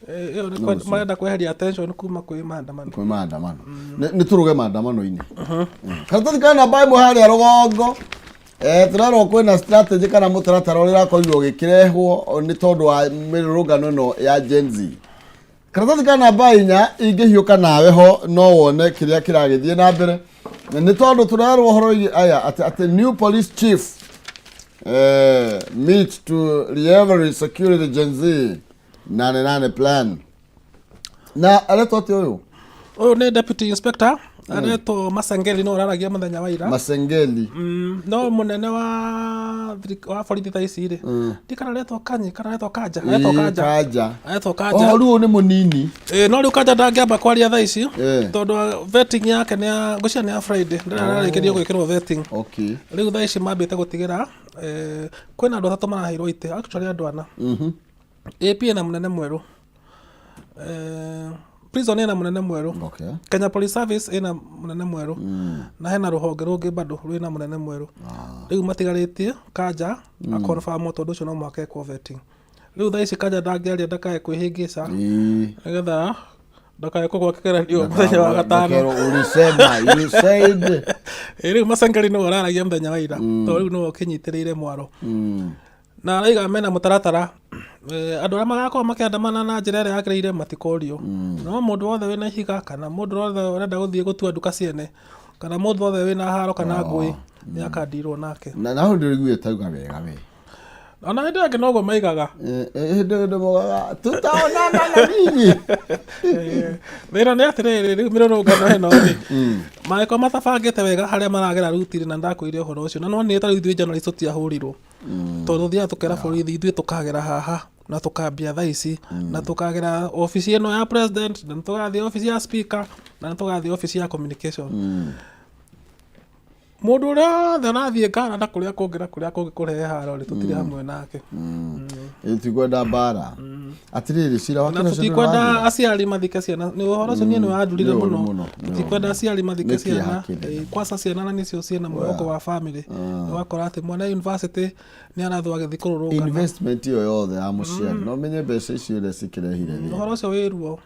ĩyo nĩ marenda kweheria attention kuma kwĩ maandamano. Kwĩ maandamano. Nĩ tũrũge maandamano-inĩ. Karatathi ka namba ĩmwe harĩa rũgongo. Tũrerwo kwĩna strategy kana mũtaratara ũrĩa ũrakorirwo ũgĩkĩrehwo nĩ tondũ wa mĩrũrũngano ĩno ya Gen Z. Karatathi ka namba inya ingĩhiũka nawe ho no wone kĩrĩa kĩragĩthiĩ na mbere. Na nĩ tondũ tũrerwo ũhoro wĩgiĩ aya atĩ new police chief meet to re security Gen Z nane nane plan. Na aretwo atĩa ũyũ? Ũyũ nĩ deputy inspector aretwo Masengeli, no ũraragia mũthenya wa ira. Masengeli. No mũnene wa borithi thaa ici rĩ, ndi kana aretwo Kanyi kana aretwo Kanja, aretwo Kanja. Kanja. Aretwo Kanja. Oh, rĩu ũyũ nĩ mũnini. No rĩu Kanja ndangĩamba kwaria thaa ici tondũ vetting yake nĩ ya ngwĩciria nĩ ya Friday, ndĩrĩ ararĩkĩrio gwĩkĩrwo vetting. Okay. Rĩu thaa ici mambĩte gũtigĩra kwĩna andũ atatũ maraheirwo itĩ, actually andũ ana. AP ĩna mũnene mwerũ. Prison ĩna mũnene mwerũ. Okay. Kenya Police Service ĩna mũnene mwerũ. Na hena rũhonge rũngĩ bado rwĩna mũnene mwerũ. Rĩu matigarĩtie Kanja aconfirm tondũ ũcio no mũhaka ekwo vetting. Rĩu thaa ici Kanja ndangĩaria ndakae kwĩhĩngĩca nĩgetha ndakae kũgwa kĩgeranio mũthenya wa gatano. Ndakerwo ulisema, you said. Rĩu Masengeli nĩwe ũraragia mũthenya wa ira tondũ rĩu nĩwe ũkĩnyitĩrĩire mwaro. Na araiga mena mũtaratara Andũ arĩa magakorwo makĩandamana na njĩra ĩrĩa yagĩrĩire matikorio, no mũndũ wothe wĩna ihiga kana mũndũ wothe ũrenda gũthiĩ gũtua nduka ciene kana mũndũ wothe wĩna haro kana ngũĩ nĩ akandirwo nake. Na hau ndĩriguĩte tauga wega we. Ona hĩndĩ ĩyo ĩngĩ noguo maigaga. Hĩndĩ ĩyo mogaga tutaonana na nyinyi. Thĩna nĩ atĩrĩrĩ, rĩu mĩrũrũngano ĩno rĩ, mangĩkorwo matabangĩte wega harĩa maragera ruti-rĩ, na ndakwĩrire ũhoro ũcio, na no nĩ ta rĩu ithuĩ journalist tũtiahũrirwo, tondũ tũthiaga tũkera borithi ithuĩ tũkagera haha na tũkambia thaa ici na tũkagera obici ĩno ya president na nĩtũgathiĩ obici ya speaker na nĩtũgathiĩ obici ya communication. Mũndũ ũrĩa wothe ũrathiĩ ngara na kũrĩa kũngĩ na kũrĩa kũngĩ kũrehe haro rĩ, tũtirĩ hamwe nake. Tutikwenda mbara. Atirĩrĩ, cira wa Na Kĩroco tũtikwenda nĩũrathira? aciari mathike ciana. Nĩ ũhoro ũcio niĩ nĩ wandurire Nĩ ũru mũno. mũno, nĩ ũru Tũtikwenda mũno. aciari mathike Nĩ kĩeha ciana. kĩnene. Kwanza ciana na nĩcio ciĩna mwĩhoko wa family. Ũgakora atĩ mwana university nĩ arathwo agĩthiĩ kũrũrũngana. Investment ĩyo yothe ya mũciari, no menye mbeca icio iria cikĩrehire thĩna. Ũhoro ũcio wĩ ruo.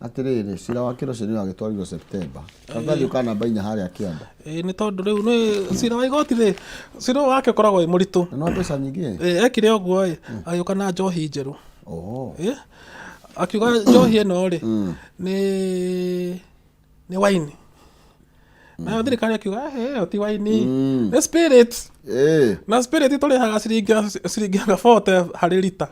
Atĩrĩrĩ, cira wa Kĩroco nĩ wagĩtwarirwo September. Karatathi ka namba 4 harĩa kĩanda. Ĩĩ nĩ tondũ rĩu nĩ cira wa igoti rĩ, cira ũyũ wake ũkoragwo wĩ mũritũ. Na no mbeca nyingĩ? Ĩĩ ekire ũguo ĩ, agĩũka na njohi njerũ. Oh. Ĩ, akiuga njohi ĩno rĩ, nĩ wine. Nayo thirikari akiuga ĩyo ti wine, nĩ spirit. Na spirit tũrĩhaga ciringi anga 40 harĩ rita.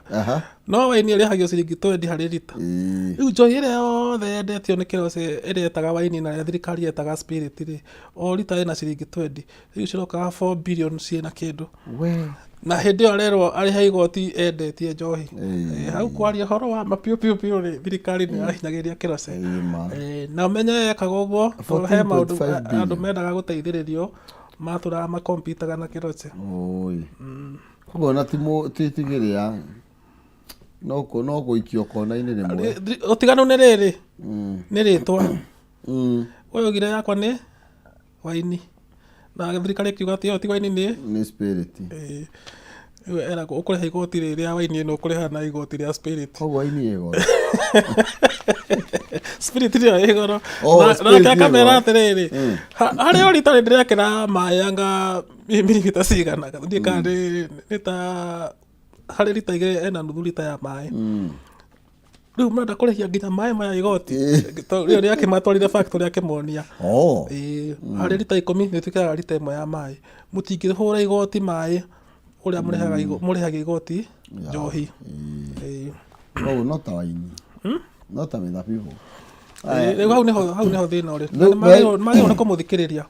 No waini ĩrĩhagio ciringi 20 harĩ rita. Rĩu njohi ĩrĩa yothe yendetio nĩ Kĩrosi ĩrĩa ĩtaga waini na ĩrĩa thirikari ĩtaga spirit rĩ, o rita ĩna ciringi 20. Rĩu cirokaga 4 billion ciĩna kĩndũ. Na hĩndĩ ĩyo arerwo arĩhe igoti endetie njohi. Hau kwaria ũhoro wa ma piũ piũ piũ rĩ, thirikari nĩ yahinyagĩrĩria Kĩrosi. Na ũmenye ekaga ũguo tondũ he maũndũ 14.5 billion. andũ mendaga gũteithĩrĩrio matũraga makompitaga na Kĩrosi. Koguo ona ti tigĩrĩa no gũikio kona-inĩ rĩmwe. Ũtiganu nĩ rĩrĩ, nĩ rĩtwa. Ũyũ augire yakwa nĩ waini na thirikari ĩkiuga atĩ ĩyo ti waini nĩ Nĩ spirit. Rĩu eragwo ũkũrĩha igoti rĩrĩ rĩa waini ĩno ũkũrĩha na igoti rĩa spirit. Koguo waini ĩ goro. Spirit nĩyo ĩ goro. Oh, spirit Nake ĩ akamera goro. atĩrĩrĩ, harĩ o rita rĩ ndĩrekĩra maĩ anga mirimita cigana, ndiũĩ kana nĩ ta harĩ rita 2 ena nuthu rita ya maĩ. Rĩu marenda kũrĩhia nginya maĩ maya igoti. Tondũ rĩo nĩakĩmatwarire factory akĩmonia. Ĩĩ, harĩ rita 10 nĩ twĩkĩraga rita 1 ya maĩ. Mũtingĩhũra igoti maĩ ũrĩa mũrĩhagia igoti njohi. Ĩĩ. Koguo no ta waini. No ta mĩthabibũ. Rĩu hau nĩho thĩna ũrĩ. Na nĩmagĩrĩirwo nĩ kũmũthikĩrĩria.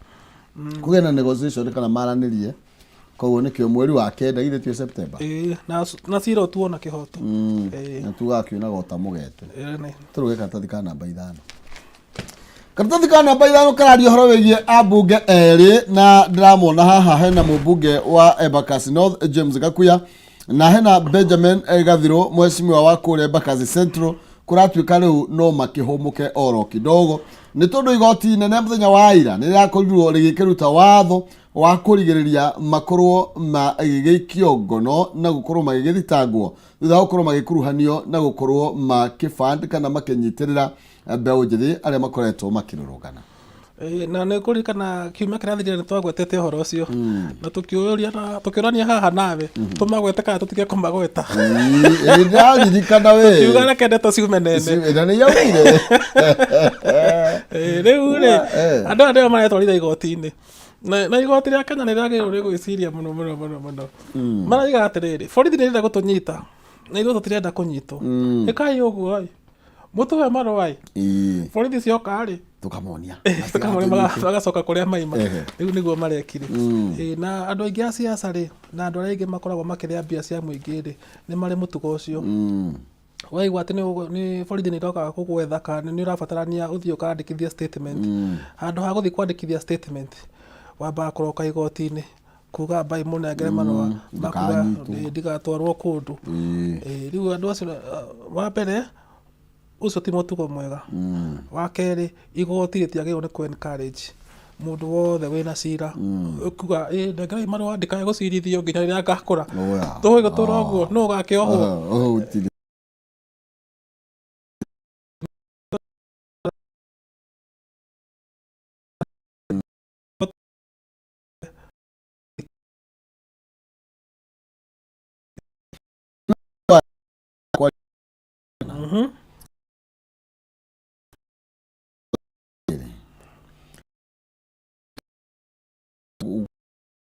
Kũgĩe na negotiation kana maranĩrie. Koguo nĩkĩo mweri wa 9 githĩ ti September. Ĩĩ, na cira ũtuo na kĩhoto. Na tugaga kiunaga o ta mũgete. Tũrũge karatathi ka namba 5. Karatathi ka namba 5 kararia ũhoro wĩgiĩ ambunge erĩ na ndĩramona haha hena mũmbunge wa Embakasi North James Gakuya na hena Benjamin Gathirũ mheshimiwa wa kũrĩa Embakasi Central. Kũratuĩka rĩu no makĩhũmũke oro kidogo nĩ tondũ igoti inene mũthenya wa ira nĩ rĩrakorirwo rĩgĩkĩruta watho wa kũrigĩrĩria makorwo magĩgĩikio ngono na gũkorwo magĩgĩthitangwo thutha wa gũkorwo magĩkuruhanio na gũkorwo makĩband kana makĩnyitĩrĩra mbeũ njĩthĩ arĩa makoretwo makĩrũrũngana. Na nĩ kũririkana kiumia kĩrathirire nĩ twagwetete ũhoro ũcio na tũkĩũrania haha nawe tũmagwete kana tũtige kũmagweta. Ndĩraririkana we. Tũkiuga reke ndeto ciume nene. Na nĩ yaumire. Rĩu rĩ, andũ aya nĩo maretwarire igoti-inĩ. Na igoti rĩa Kenya nĩ rĩagĩrĩirwo nĩ gwĩciria mũno mũno mũno mũno. Maraiga atĩrĩrĩ, borithi nĩ ĩrenda gũtũnyita na ithuĩ tũtirenda kũnyitwo. Ĩkai ũguo ĩ, mũtũhe marũa ĩ, borithi cioka rĩ, Tũkamonia. Tũkamonia magacoka kũrĩa maima. Rĩu nĩguo marekire. Na andũ aingĩ a siasa rĩ, na andũ arĩa aingĩ makoragwo makĩrĩa mbia cia mũingĩ rĩ, nĩ marĩ mũtugo ũcio. Waigua atĩ nĩ borithi nĩ iroka gũgwetha kana nĩ ũrabatarania ũthiĩ ũkandĩkithie statement. Handũ ha gũthiĩ kwandĩkithia statement, wambaga kũroka igoti-inĩ kuga ambai mũnengere marũa ma kuga Ndũkanyitwo. ndigatwarwo kũndũ. Rĩu andũ acio, wa mbere ũcio ti mũtugo mwega. Wa kerĩ, igoti rĩtiagĩrĩirwo nĩ kũ encourage mũndũ wothe wĩna cira kuga ndengerai marũa ndikae gũcirithio nginya rĩrĩa ngakũra. Tũĩ gũtũra ũguo nũ ũgakĩohwo?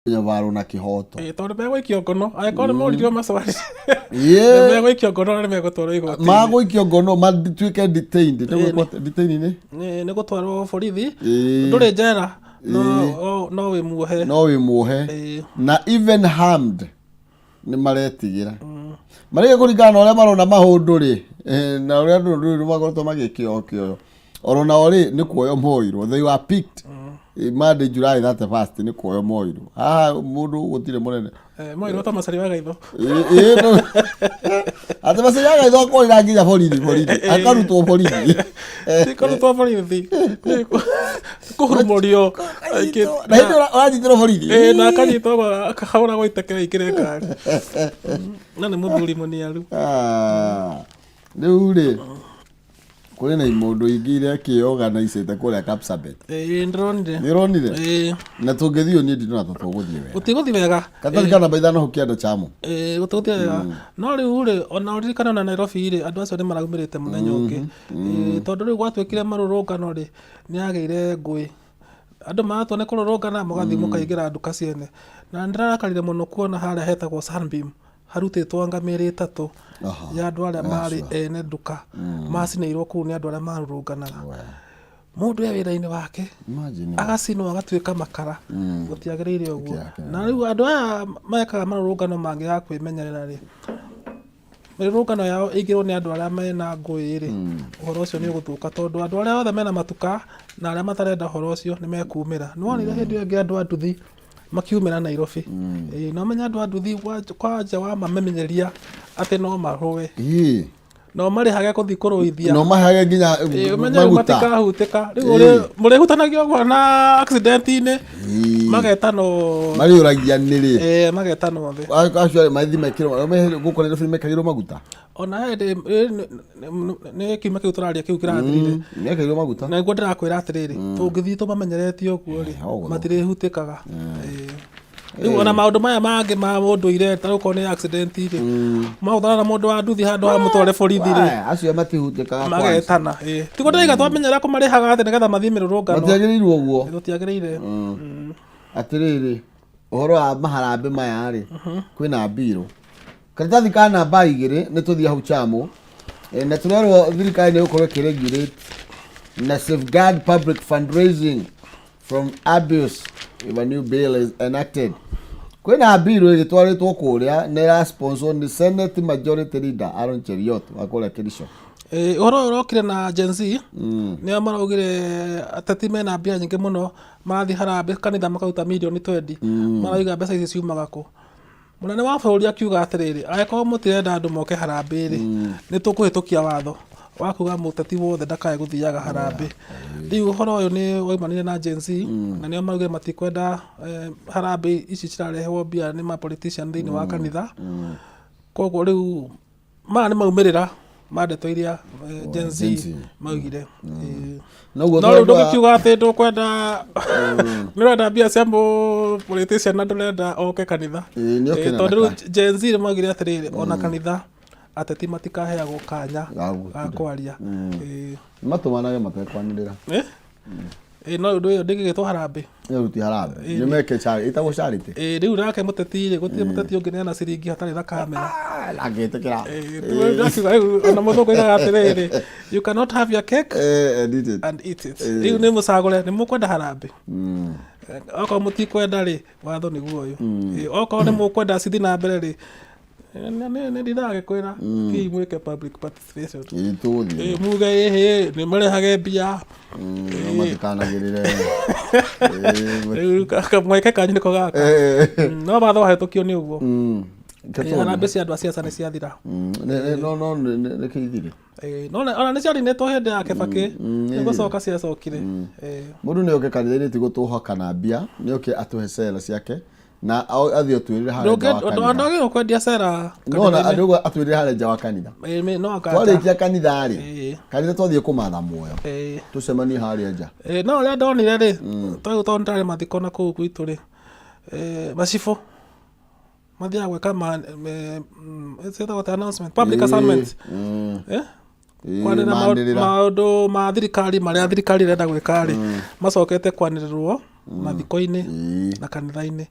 Nyavarwo na kĩhoto. Ĩĩ, tondũ megũikio ngono angĩkorwo nĩ moririo macwari, Ĩĩ. megũikio ngono na nĩ megũtwarwo igoti. Magũikio ngono matuĩke detained. Nĩ Ĩĩ, gwĩkwo atĩa? Detained nĩ? Nĩ gũtwarwo borithi. Ĩĩ. Ndũrĩ njera, no wĩ muohe. No wĩ muohe. Ĩĩ. Na even harmed nĩ maretigĩra marĩge kũringana na ũrĩa marona maũndũ rĩ, na ũrĩa andũ rĩu makoretwo magĩkĩo kĩoyo oro nao rĩ, nĩ kuoyo moirwo. They were picked. Monday, July 31st, nĩ kuoyo moirwo haha mũndũ gũtirĩ mũnene. Moirwo ta macari wa gaitho. Ĩĩ, no. Atĩ macari wa gaitho akorĩra nginya borithi, borithi akarutwo borithi. Ti kũrutwo borithi, nĩ kũhurumũrio. Na hĩndĩ ũranyitĩrwo borithi. Ĩĩ, na akanyitwo akahũragwo iteke aingĩre ngari. Na nĩ mũthuri mũniaru. Ah, rĩu rĩ, kũrĩ na imũndũ ingĩ iria kĩorganicĩte kũrĩa Kapsabet. Ĩĩ, ndĩronire. Nĩ ũronire? Ĩĩ. Na tũngĩthiĩ, niĩ ndinona ta tũgũthiĩ wega. Gũtigũthiĩ wega. Karatathi ka namba 5 hau kĩanda chamo. Ĩĩ, gũtigũthiĩ wega. No rĩu rĩ, ona ũririkane ona Nairobi rĩ, andũ acio nĩ maraumĩrĩte mũthenya ũngĩ. Ĩĩ, tondũ rĩu gwatuĩkire marũrũngano rĩ, nĩ yagĩire ngũĩ. Andũ maratua nĩ kũrũrũngana, mũgathiĩ mũkaingĩra nduka ciene. Na nĩ ndĩrarakarire mũno kuona harĩa hetagwo Sunbeam harutĩtwo anga mĩĩrĩ 3 ya andũ arĩa marĩ ene nduka macinĩirwo kũu nĩ andũ arĩa marũrũnganaga. Mũndũ e wĩra-inĩ wake Imagine. agacinwo agatuĩka makara. Gũtiagĩrĩire ũguo. Na rĩu andũ aya mekaga marũrũngano mangĩaga kwĩmenyerera rĩ, mĩrũrũngano yao ĩingĩrwo nĩ andũ arĩa mena ngũĩ rĩ, ũhoro ũcio nĩ ũgũthũka, tondũ andũ arĩa othe mena matuka na arĩa matarenda ũhoro ũcio nĩ mekumĩra. Nĩ wonire hĩndĩ ĩyo ĩngĩ andũ a nduthi makiumĩra Nairobi. Ĩĩ, na ũmenye andũ a nduthi kwanja wamamenyeria atĩ no marũe, no marĩhage kũthiĩ kũrũithia, no mahage nginya Ĩĩ, ũmenye rĩu maguta. matikahutĩka rĩu. Mũrĩhutanagia ũguo na accident-inĩ, magetano. Marĩũragia nĩ rĩ. Ĩĩ, magetano thĩ. Acio mathi mekĩrwo gũkũ Nairobi mekagĩrwo maguta. Ona hĩndĩ nĩ kiumia kĩu tũraria kĩu kĩrathirire. Mekagĩrwo maguta. Na nĩguo ndĩrakwĩra atĩrĩrĩ, tũngĩthiĩ tũmamenyeretie ũguo rĩ, ũguo. matirĩhutĩkaga. Ĩĩ. Rĩu ona maũndũ maya mangĩ ma ũndũire, ta rĩu okorwo nĩ accident rĩ, magũthana na mũndũ wa nduthi handũ ha mũtware borithi rĩ, Waya, acio matihutĩkaga kwanza. Magetana. Ĩĩ. Tiguo ndĩraiga twamenyera kũmarĩhaga atĩ nĩgetha mathiĩ mĩrũrũngano. Matiagĩrĩirwo ũguo. Tũtiagĩrĩire. Atĩrĩrĩ, ũhoro wa maharambĩ maya rĩ, kwĩna mbirũ karatathi ka namba 2, nĩ tũthiĩ hau chamo. Na tũrerwo thirikari nĩ gũkorwo ĩkĩregulate na safeguard public fundraising from abuse if a new bill is enacted. Kwĩna mbirũ ĩgĩtwarĩtwo kũrĩa na ĩra sponsor nĩ Senate Majority Leader Aaron Cheruiyot wa kũrĩa Kericho. Ĩĩ, ũhoro ũyũ ũrokire na Gen Z nĩo maraugire ateti mena mbia nyingĩ mũno, marathiĩ harambĩ kanitha makaruta mirioni 20. Marauga mbeca ici ciumaga kũ? Mũnene wa bũrũri akiuga atĩrĩrĩ, angĩkorwo mũtirenda andũ moke harambĩ rĩ, nĩ tũkũhĩtũkia watho wa kuga mũteti wothe ndakae gũthiaga harambĩ. Rĩu ũhoro ũyũ nĩ waumanire na Gen Z, na nĩo maugire matikwenda harambĩ ici cirarehwo mbia nĩ ma politician thĩinĩ wa kanitha. Koguo rĩu maya nĩ maumĩrĩra ma ndeto iria Gen Z Gen Z. maugire. Ĩĩ. Noguo No rĩu tũrendwa- ndũgĩkiuga atĩ ndũkwenda, nĩ ũrenda mbia cia mũ politician na ndũrenda oke kanitha. Ĩĩ, nĩ oke Ĩĩ, na tondũ rĩu ndaka- Gen Z nĩ maugire atĩrĩrĩ, ona kanitha ateti matikaheagwo kanya Ga gũtinda. ga kwaria. Ĩĩ. Matũmanage matekwanĩrĩra. Eh? Ĩĩ, no ũndũ ũyũ ndĩngĩgĩtwo harambĩ. Ĩyo ti harambĩ, nĩ meke charity, ĩtagwo charity. Ĩĩ, rĩu nake mũteti rĩ, gũtirĩ mũteti ũngĩneana ciringi hatarĩ na kamera. Ah, ndangĩtĩkĩra. Ĩĩ, ndakiuga rĩu ona mũthũngũ oigaga atĩrĩrĩ, "You cannot have your cake Eh, and eat it. and eat it." Rĩu nĩ mũcagũre nĩ mũkwenda harambĩ. Okorwo mũtikwenda rĩ, watho nĩguo ũyũ. Ĩĩ, okorwo nĩ mũkwenda cithi na mbere rĩ, nĩ ndindagĩkwĩra thiĩi mwĩke public participation. Ĩĩ, tũgũthiĩ. Ĩĩ, muge ĩhĩ nĩ marehage mbia. No matikanagĩrĩre. Ĩĩ, Rĩu kamweke kanyu nĩko gaka. No watho wahĩtũkio nĩ ũguo. Ke Ĩĩ, harambĩ cia andũ a ciaca nĩ ciathira. No nĩ kĩithire. Ĩĩ, no ona nĩ cianinĩtwo hĩndĩ ya Kĩbakĩ, nĩ gũcoka ciacokire. Ĩĩ. Mũndũ nĩ oke kanitha-inĩ, ti gũtũhaka na mbia, nĩ oke atũhe cera ciake na athiĩ atwĩrĩre harĩa nja wa kanitha. Ndwagĩrĩirwo kwendia cera No na kanitha-inĩ. andũ atwĩrĩre harĩa nja wa kanitha. Ĩĩ, no anga nja. Twarĩkia kanitha rĩ, kanitha twathiĩ kũmatha muoyo, tũcemanie harĩa nja. Ĩĩ, no ũrĩa ndonire rĩ, tondũ tondũ ndarĩ mathiko na kũu gwitũ rĩ, macibũ mathiaga gwĩka ciĩtagwo ta announcement, public assignment. Eh? Kwanĩrĩra Manĩrĩra. Maũndũ ma thirikari marĩa thirikari ĩrenda gwĩka rĩ, macokete kwanĩrĩrwo mathiko-inĩ na kanitha-inĩ.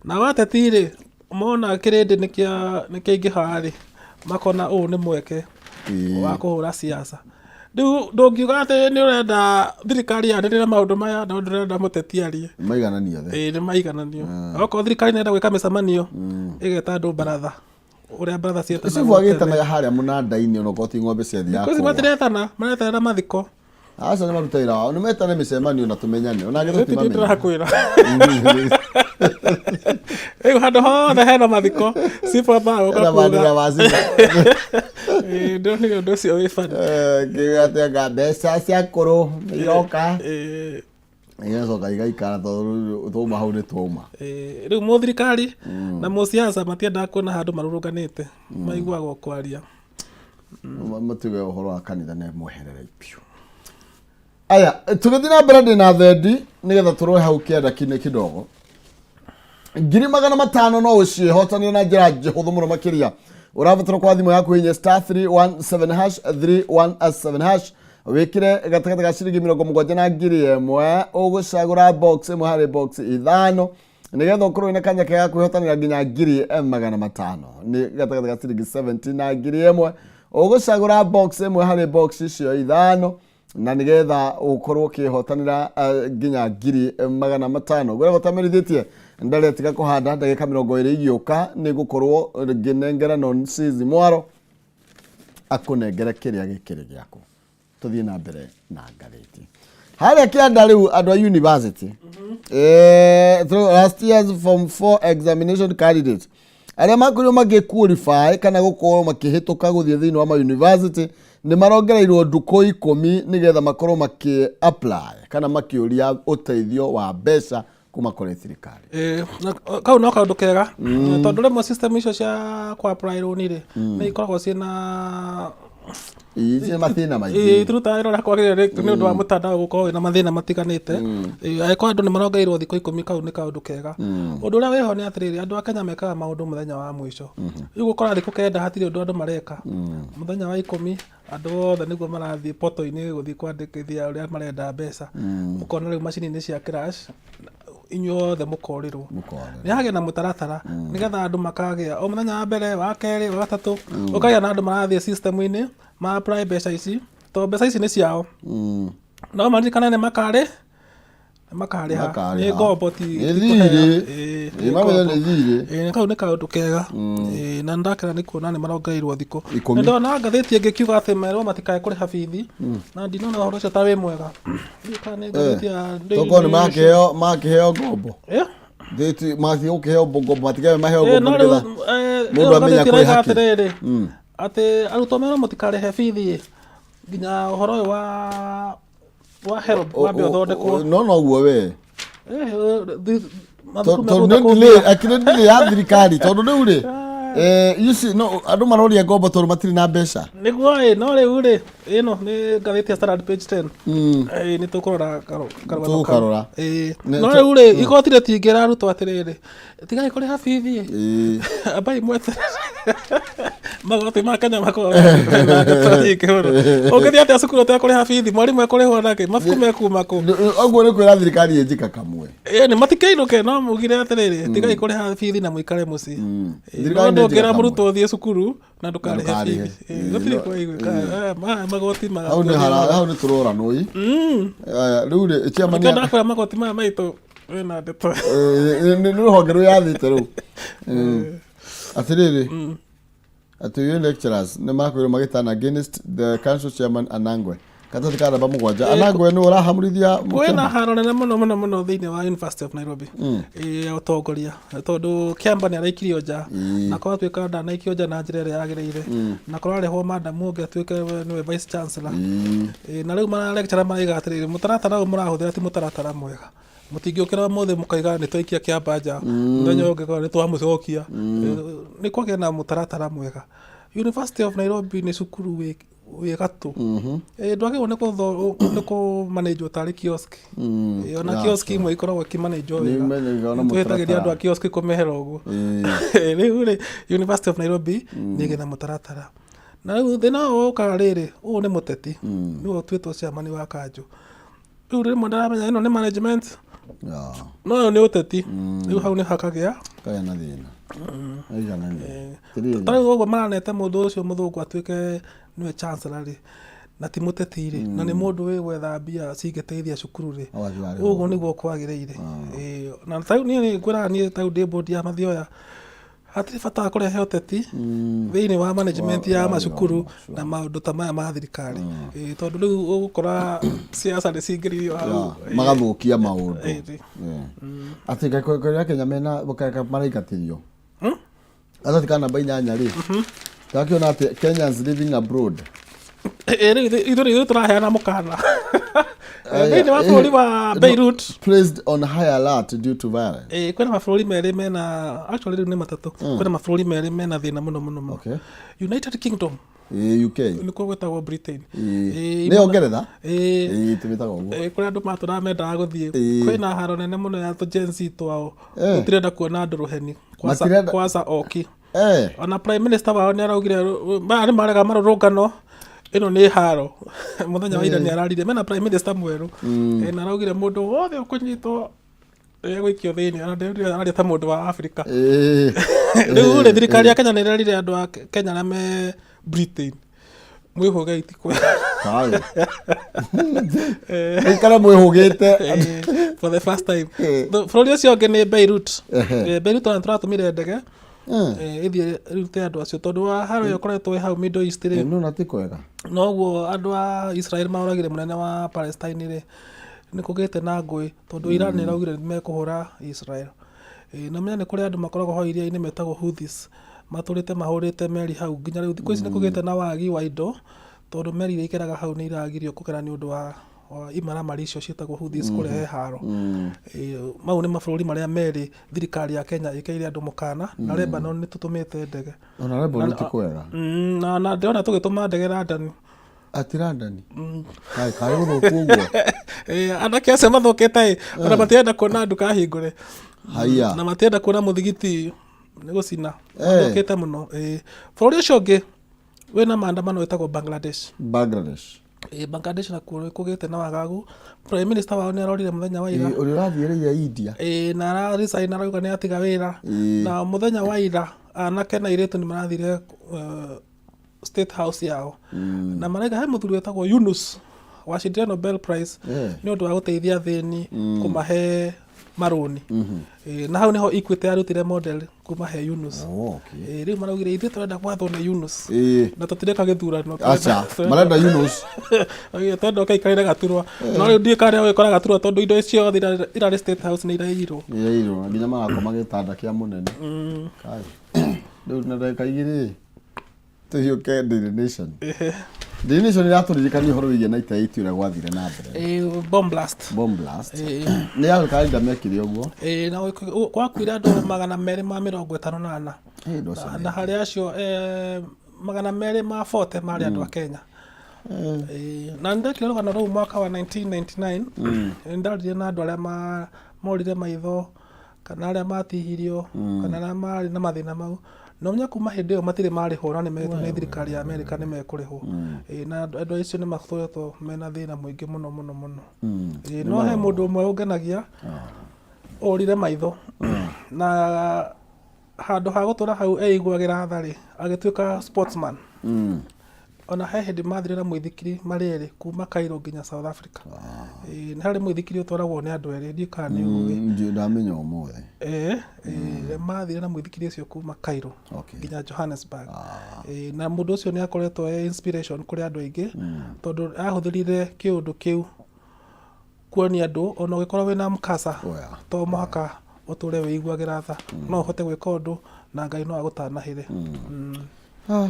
Nao ateti rĩ, mona kĩrĩndĩ nĩ kĩaingĩha rĩ, makona ũũ nĩ mweke wa kũhũra siasa. Rĩu ndũngiuga atĩ nĩ ũrenda thirikari yanĩrĩre maũndũ maya no ndũrenda mũteti arie. Maigananio othe. Ĩĩ, nĩ maigananio. Okorwo thirikari nĩ ĩrenda gwĩka mĩcemanio, ĩgeta andũ baratha, ũrĩa baratha Cibu ciĩtanagwo tene. agĩtanaga harĩa mũnanda-inĩ onokorwo ti ng'ombe ciathiaga Thikũ ici kũũa. matiretana, mareterera mathiko. Aca nĩ maruta wĩra wao, nĩ metane mĩcemanio na tũmenyane ona angĩ Rĩu ti niĩ tũtimamenye. ndĩrakwĩra. Rĩu handũ hothe hena mathiko, cibũ ambaga gũka Ena kuga. manĩra ma cibũ. Ĩĩ, ndĩronire ũndũ ũcio wĩ funny. Kiuga atĩ anga mbeca cia kũrũ nĩ iroka. Igacoka igaikara tondũ twauma hau nĩ twauma. Rĩu mũthirikari na mũsiasa matiendaga kuona handũ marũrũnganĩte, maiguaga o kwaria. Matuge ũhoro wa kanitha nĩ mweherere biũ. Aya, tũgĩthiĩ na mbere ndĩ na thendi nĩgetha tũrore hau kĩanda kinĩ kidogo. 500,000 no ũciĩhotanie na njĩra hũthũ mũno makĩria. Ũrabatara kwa thimũ yaku hinya star 317 hash 317 hash wĩkĩre gatagatĩ ga ciringi 70 na 1,000, ũgũcagũra box ĩmwe harĩ box ithano nĩgetha ũkorwo wĩna kanya kega kwĩhotanĩra nginya 500,000. Nĩ gatagatĩ ga ciringi 70 na 1,000, ũgũcagũra box ĩmwe harĩ box icio ithano na nĩgetha ũkorwo ũkĩhotanĩra nginya 500,000. Ngwĩra gũtamerithĩtie ndaretiga kũhanda ndagĩka 20 igĩũka nĩ gũkorwo ngĩnengera non season mwaro akũnengere kĩrĩa gĩkĩrĩ gĩaku. Tũthiĩ na mbere na ngathĩti harĩa kĩanda. Rĩu andũ a university, through last year's form 4 examination candidates arĩa makorirwo magĩ qualify kana gũkorwo makĩhĩtũka gũthiĩ thĩinĩ wa ma university nĩ marongereirwo ndukũ 10 nĩgetha makorwo makĩ apply kana makĩũria ũteithio wa mbeca kuma kũrĩ thirikari. Kau no kaũndũ kega tondũ rĩmwe system icio cia kũ apply loan rĩ, nĩ ikoragwo ciĩna Ciĩ mathĩna maingĩ. Itirutaga wĩra ũrĩa kwagĩrĩire nĩ ũndũ wa mũtandao gũkorwo wĩna mathĩna matiganĩte. Angĩkorwo andũ nĩ marongereirwo thikũ 10, kau nĩ kaũndũ kega. Ũndũ ũrĩa wĩho nĩ atĩrĩrĩ, andũ a Kenya mekaga maũndũ mũthenya wa mũico. Rĩu gũkora thikũ 9 hatirĩ ũndũ andũ mareka, mũthenya wa 10 andũ othe nĩguo marathiĩ poto-inĩ gũthiĩ kwandĩkithia ũrĩa marenda mbeca. Ũkona rĩu macini nĩ cia crash, inyuothe mũkorĩrwo. Mũkorĩrwo. Nĩ hagĩa na mũtaratara nĩgetha andũ makagĩa o mũthenya wa mbere, wa kerĩ, wa gatatũ, ũkagĩa na andũ marathiĩ system-inĩ ma apply mbeca ici, tondũ mbeca ici nĩ ciao. No maririkane nĩ makarĩ nĩ makarĩha. Makarĩha. Nĩ ngombo, ti Nĩ ti thirĩ. kũheo. Ĩĩ, Ĩĩ, nĩ mamenya ngombo. nĩ thirĩ. Ĩĩ, kau nĩ kaũndũ kega. Ĩĩ, na nĩndakena nĩ kuona nĩ marongereirwo thikũ. 10. Nĩ ndona ngathĩti ĩngĩ ĩkiuga atĩ merwo matikae kũrĩha bithi, na ndinona ũhoro ũcio ta wĩ mwega. Ndiũĩ kana nĩ ngathĩti ya Daily Tokorwo nĩ Nation. makĩheo ngombo. Mathiĩ gũkĩheo ngombo, matigame maheo Ĩĩ, ngombo no rĩu nĩgetha mũndũ ĩyo amenya ngathĩti kwĩ ĩrauga haki. atĩrĩrĩ, atĩ arutwo merwo mũtikarĩhe bithi nginya ũhoro ũyũ wa HELB wambe ũthondekwo. No noguo we. Mathukuru Tondũ mekũhota nĩ kũmbia. delay, akĩrĩ delay ya thirikari tondũ rĩu rĩ, you see, no andũ maroria ngombo tondũ matirĩ na mbeca. Nĩguo ĩ, no rĩu rĩ, ĩno nĩ ngathĩti ya Standard page 10. Ĩ, nĩ tũkũrora karũgano kau. Tũgũkarora. Ĩ, Nĩ no rĩu rĩ, igoti rĩtingĩra arutwo atĩrĩrĩ, tigai kũrĩha bithi, ambai mweterere. Magoti ma Kenya makoragwo mena ndeto nyingĩ mũno. Ũngĩthiĩ atĩa cukuru ũtekũrĩha bithi? Mwarimũ ekũrĩhwo nakĩ? Mabuku mekuma kũ? Ũguo nĩ kwĩra thirikari ĩnjĩka kamwe. Ĩ, nĩ matikĩinũke, no mugire atĩrĩrĩ, tigai kũrĩha bithi na mũikare mũciĩ. Ĩ, Thirikari no nĩ ndũngĩra ĩnjĩka mũrutwo ũthiĩ cukuru na ndũkarĩhe ndũkarĩhe. bithi. Ĩ, gũtirĩ kwaiguĩka. Maya magoti Hau nĩ hau nĩ tũroranwo. Aya, rĩu rĩ, chairman Nĩkĩo ndakwĩra magoti maya maitũ wĩna ndeto. Nĩ rũhonge rwĩyathĩte rũu. Atĩrĩrĩ, atĩ ũyũ lecturers nĩ makwĩrwo magĩtana against the council chairman Anangwe gatagatĩ ka namba 7. Anangwe nĩ ũrahamũrithia. Kwĩna haro nene mũno mũno mũno thĩinĩ wa University of Nairobi, ĩ, ya ũtongoria, tondũ Kĩamba nĩ araikirio nja na korwo atuĩka ndanaikio nja na njĩra ĩrĩa yagĩrĩire, na korwo arehwo madam ũngĩ atuĩke we nĩwe vice chancellor. Ĩ, na rĩu mara lecturer maraiga atĩrĩrĩ, mũtaratara ũyũ mũrahũthĩra ti mũtaratara mwega. Mũtingĩũkĩra ũmũthĩ mũkaiga nĩ twaikia Kĩamba nja, mũthenya ũyũ ũngĩ nĩ twamũcokia. Nĩ kwagĩa na mũtaratara mwega. University of Nairobi nĩ cukuru wĩ gatũ. Ĩ, ndwagĩrĩirwo nĩ kũ manage tarĩ kiosk. Ĩ, ona kiosk imwe ikoragwo ĩkĩmanĩnjwo Nĩ wega. imanagwo na Twĩtagĩria andũ a mũtaratara. kiosk kũmehera ũguo. Rĩu rĩ, University of Nairobi nĩ ĩgĩe na mũtaratara. Na rĩu thĩna ũyũ ũkaga rĩrĩ, ũyũ nĩ mũteti, nĩwe ũtuĩtwo chairman wa kanjũ. Rĩu rĩmwe ndaramenya ĩno nĩ management, no ũyũ nĩ ũteti. Rĩu hau nĩ hakagĩa Kagĩa na thĩna. Aiganania. Atĩrĩrĩ. Ta rĩu ũguo maranete mũndũ ũcio mũthũngũ atuĩke nĩwe chancellor rĩ, na ti mũteti rĩ, na nĩ mũndũ wĩ gwetha mbia cingĩteithia cukuru rĩ, Ũgathiĩ warĩhwo. ũguo nĩguo kwagĩrĩire. Ĩĩ, na ta rĩu niĩ ngwĩraga niĩ ta rĩu ndĩ board ya Mathioya, hatirĩ bata wa kũrehe ũteti thĩinĩ wa management ya macukuru na maũndũ ta maya ma thirikari. Ĩĩ, tondũ rĩu ũgũkora siasa nĩ cingĩririo hau. Ya, magathũkia maũndũ. Ĩĩ. Atĩ karĩa Kenya mena maraingatĩrio gatagatĩ ka namba 8 rĩ, ndakĩona atĩ Kenyans living abroad. Ĩĩ, rĩu ithuĩ ithuĩ tũraheana mũkana Aya, thĩinĩ wa bũrũri wa no, Beirut. Placed on high alert due to violence. Ĩĩ, kwĩna mabũrũri merĩ mena, actually rĩu nĩ matatũ, kwĩna mabũrũri merĩ mena thĩna mũno mũno mũno. United Kingdom. Ĩĩ, UK. Nĩkuo gwĩtagwo Britain. Ĩĩ. Ĩĩ, Nĩyo Ngeretha? Ĩĩ. Ĩĩ, tũmĩtaga ũguo. Ĩĩ, kũrĩa andũ matũraga mendaga gũthiĩ. Kwĩna haro nene mũno ya tũ Gen Z twao. Gũtirenda kuona andũ rũheni kwaca, Matirenda- kwaca oki. Ona prime minister wao nĩ araugire maya nĩ marega marũrũngano, ĩno nĩ haro. Mũthenya wa ira nĩ araririe mena prime minister mwerũ. Na araugire mũndũ wothe ũkũnyitwo egũikio thĩinĩ. Ona ndĩrire araria ta mũndũ wa Afrika. Rĩu rĩ, thirikari ya Kenya nĩ ĩrerire andũ a Kenya arĩa me Britain, mwĩhũge itikwe. Kai. Mũikare mwĩhũgĩte. For the first time. Bũrũri ũcio ũngĩ nĩ Beirut. Beirut ona tũratũmire ndege ĩthiĩ ĩrute andũ acio tondũ wa haro ĩyo ĩkoretwo ĩ hau Middle East rĩ. No na ti kwega. Noguo andũ a Israel maroragire mũnene wa Palestine rĩ, nĩ kũgĩte na ngũĩ tondũ Iran nĩ ĩraugire nĩ mekũhũra Israel. Na ũmenye nĩ kũrĩ andũ makoragwo hau iria-inĩ metagwo Houthis, matũrĩte mahũrĩte meri hau nginya rĩu thikũ ici nĩ kũgĩte na wagi wa indo tondũ meri iria ikeraga hau nĩ iragirio kũgera nĩ ũndũ wa imaramari icio ciĩtagwo Houthis kũrehe haro. Mau nĩ mabũrũri marĩa merĩ thirikari ya Kenya ĩkĩrĩire andũ mũkana, na Lebanon nĩ tũtũmĩte ndege. Ona Lebanon ti kwega. Na ndĩrona tũgĩtũma ndege London. Ati London? Kaĩ karĩ gũthũku ũguo? Anake acio mathũkĩte ĩ, ona matirenda kuona nduka hingũre. Haiya. Na matirenda kuona mũthigiti nĩ gũcina. Mathũkĩte mũno. Bũrũri ũcio ũngĩ wĩna maandamano wĩtagwo Bangladesh. Bangladesh. Bangladesh nakuo nĩ kũgĩte na wagagu. Prime Minister wao nĩ arorire mũthenya wa ira. Ũrĩa ũrathiĩrĩire India. Ĩĩ, na ara resign, arauga nĩ atiga wĩra. Na mũthenya wa ira anake na airĩtu nĩ marathire State House yao. Na maraiga he mũthuri wĩtagwo Yunus wacindire Nobel Prize nĩ ũndũ wa gũteithia athĩni, kũmahe marũni. Na hau nĩho Equity yarutire model kuma he Yunus. Oh, okay. Rĩu maraugire ithuĩ tũrenda gwathwo nĩ Yunus. Na tũtireka gĩthurano. Aca, marenda Yunus. Oige, tũrenda ũkaikarĩre gaturwa. No rĩu ndiũĩ kana nĩegũgĩkora gaturwa tondũ indo ciothe irarĩ State House nĩ iraiyirwo. Nĩ iraiyirwo, nginya marakoma gĩtanda kĩa mũnene. Kai. Rĩu na ndagĩka 2 tũhiũke Daily Nation. Daily Nation ĩratũririkania ũhoro wĩgiĩ 98 ũrĩa gwathire na mbere. Bomb blast. Bomb blast. Nĩ Al-Qaeda mekire ũguo. Na gwakuire andũ 254. Andũ acio Na harĩ acio 240 marĩ andũ a Kenya. Na nĩndekire rũgano rũu mwaka wa 1999. Nĩndaririe na andũ arĩa morire maitho, kana arĩa matihirio, kana arĩa marĩ na mathĩna mau. Na ũmenye kuma hĩndĩ ĩyo matirĩ marĩhwo, na nĩ meretwo nĩ thirikari ya Amerika nĩ mekũrĩhwo. Na andũ acio nĩ makoretwo mena thĩna mũingĩ mũno mũno mũno. No he mũndũ ũmwe ũngenagia, orire maitho na handũ ha gũtũra hau eiguagĩra tha rĩ, agĩtuĩka sportsman. Ona he hĩndĩ mathire na mũithikiri marĩ erĩ kuma Cairo nginya South Africa. Nĩ harĩ mũithikiri ũtwaragwo nĩ andũ erĩ, ndiũĩ kana nĩ ũĩ. Ndamenya ũmũthĩ. Mathire na mũithikiri ũcio kuma Cairo nginya Johannesburg. Na mũndũ ũcio nĩ akoretwo e inspiration kũrĩ andũ aingĩ, tondũ ahũthĩrire kĩũndũ kĩu kuonia andũ ona ũngĩkorwo wĩna mkasa, to mũhaka ũtũre wĩiguagĩra tha, no ũhote gwĩka ũndũ na Ngai no agũtanahĩre.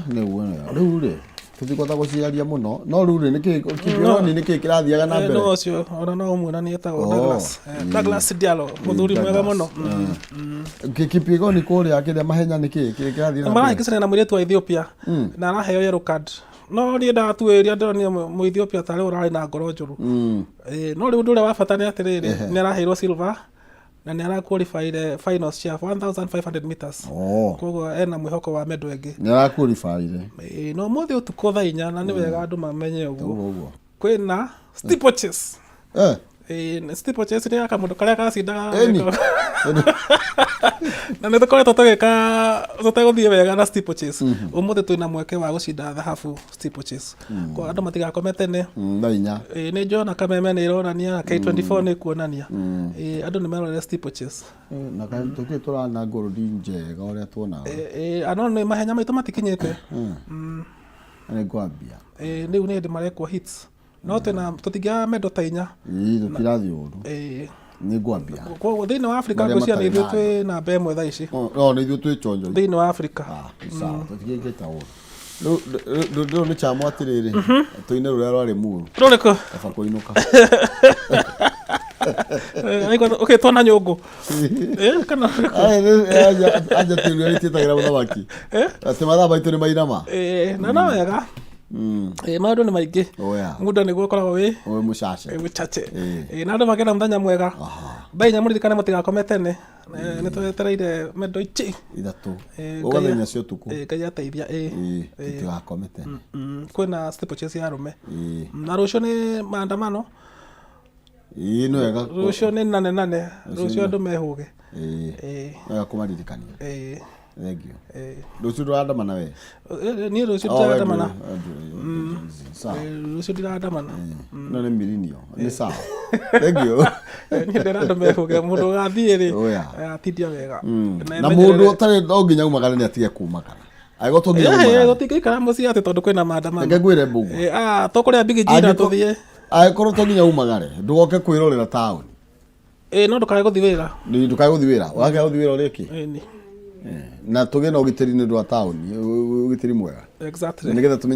Nĩ ũguo nĩyo. Rĩu rĩ, tũtikũhota gũciaria mũno, no rĩu rĩ, nĩkĩ kĩngĩroni nĩkĩ kĩrathiaga na mbere? No ũcio ona no ũmuonanie etagwo Douglas, Douglas Diallo, mũthuri mwega mũno. Kipigoni kũrĩa kĩrĩa mahenya nĩkĩ kĩrathiĩ na mbere? Marahĩngĩcania na mũirĩtu wa Ethiopia na araheo yellow card. No niĩ ndatuĩria ndĩronire Mũethiopia tarĩ ũrarĩ na ngoro njũru. No rĩu ũndũ ũrĩa wa bata nĩ atĩrĩrĩ, nĩ araheirwo silver. Na nĩ araqualifyire finals cia 1500 meters. Oh. Koguo ena mwĩhoko wa medal ĩngĩ. Nĩ araqualifyire. Ĩĩ, na ũmũthĩ ũtukũ thaa 4, na nĩ wega andũ mamenye ũguo, Ũguo ũguo. Kwĩna steeplechase. Ĩĩ, steeplechase nĩ ya kamũndũ karĩa gacindaga. Ĩni. Na nĩ tũkoretwo tũgĩka tũtegũthiĩ wega na steeplechase. Ũmũthĩ twĩna mweke wa gũcinda thahabu steeplechase. Kwa andũ matigakome tene. Thaa 4. Ĩĩ, nĩ njona Kameme nĩ ĩronania na K24 nĩ ĩkuonania. Ĩĩ, andũ nĩ merorere steeplechase. Na tũtirĩ tũrana ngũrũri njega ũrĩa tuonaga. Ĩĩ, ano nĩ mahenya maitũ matikinyĩte. Na nĩ ngwambia. Ĩĩ, rĩu nĩ hĩndĩ marekwo hits, no twĩna tũtingĩaga medal ta 4. Ĩĩ, tũtirathiĩ ũru. Nĩ ngwambia. Koguo thĩinĩ wa Africa, Marĩa ngwĩciria nĩ matarĩ ithuĩ na twĩ namba 1 thaa ici. No nĩ ithuĩ twĩ chonjo. Thĩinĩ wa Africa. Ah, nĩ sawa, tũtigĩkĩte ũru. Rĩu rĩu nĩ chamwo atĩrĩrĩ, tũine rũrĩa rwarĩ muru. Rũrĩkũ? Kaba kũinũka. Ũkĩtwo na nyũngũ. Eh, kana rũrĩkũ? Anja tĩruo rĩtiĩtagĩra mũthamaki atĩ mathaa maitũ nĩ mainama. Eh, na no wega. Maũndũ nĩ maingĩ. Oya. Muda nĩguo ũkoragwo wĩ wĩ mũcace. Wĩ mũchache. Ĩĩ. Na andũ magĩe na mũthenya mwega. Aha. Thaa 4, mũririkane mũtigakome tene. Nĩ twetereire medal ici. 3. Ngai ũgathenya cia ũtukũ. Ngai ateithia, ĩĩ. Ĩĩ, tũtigakome tene. Kwĩna steeplechase ya arũme. Ĩĩ. Na rũciũ nĩ maandamano. Ĩĩ, nĩ wega. Rũciũ nĩ nane nane, rũciũ andũ mehũge. Ĩĩ. Ĩĩ. Nĩ wega kũmaririkania. Ĩĩ. Thank you. Ĩĩ. Rũciũ ndũrandamana we? Niĩ rũciũ Oh, we ndĩrandamana. Sawa. Rũciũ ndirandamana. No nĩ mirinio nĩ sawa, thank you. Niĩ ndĩra andũ mehũge, mũndũ ũgathiĩ rĩ, Oh, yeah. atindia wega. Na mũndũ ũtarĩ no nginya umagare nĩ atige kumagara angĩkorwo to nginya umagare. Tũtingĩikara mũciĩ atĩ tondũ kwĩna maandamano. Reke ngwĩre mbũgua. Tũkũrĩa big G na tũthiĩ. Angĩkorwo to nginya umagare, ndũgoke kwĩrorera taũni. Ĩĩ, no ndũkae gũthiĩ wĩra. Nĩ ndũkae gũthiĩ wĩra, wakĩaga gũthiĩ wĩra ũrĩki. Ĩni. Na tũgĩe na ũgitĩri nĩ ũndũ wa taũni, ũgitĩri mwega. Exactly. Nĩgetha tũmenye.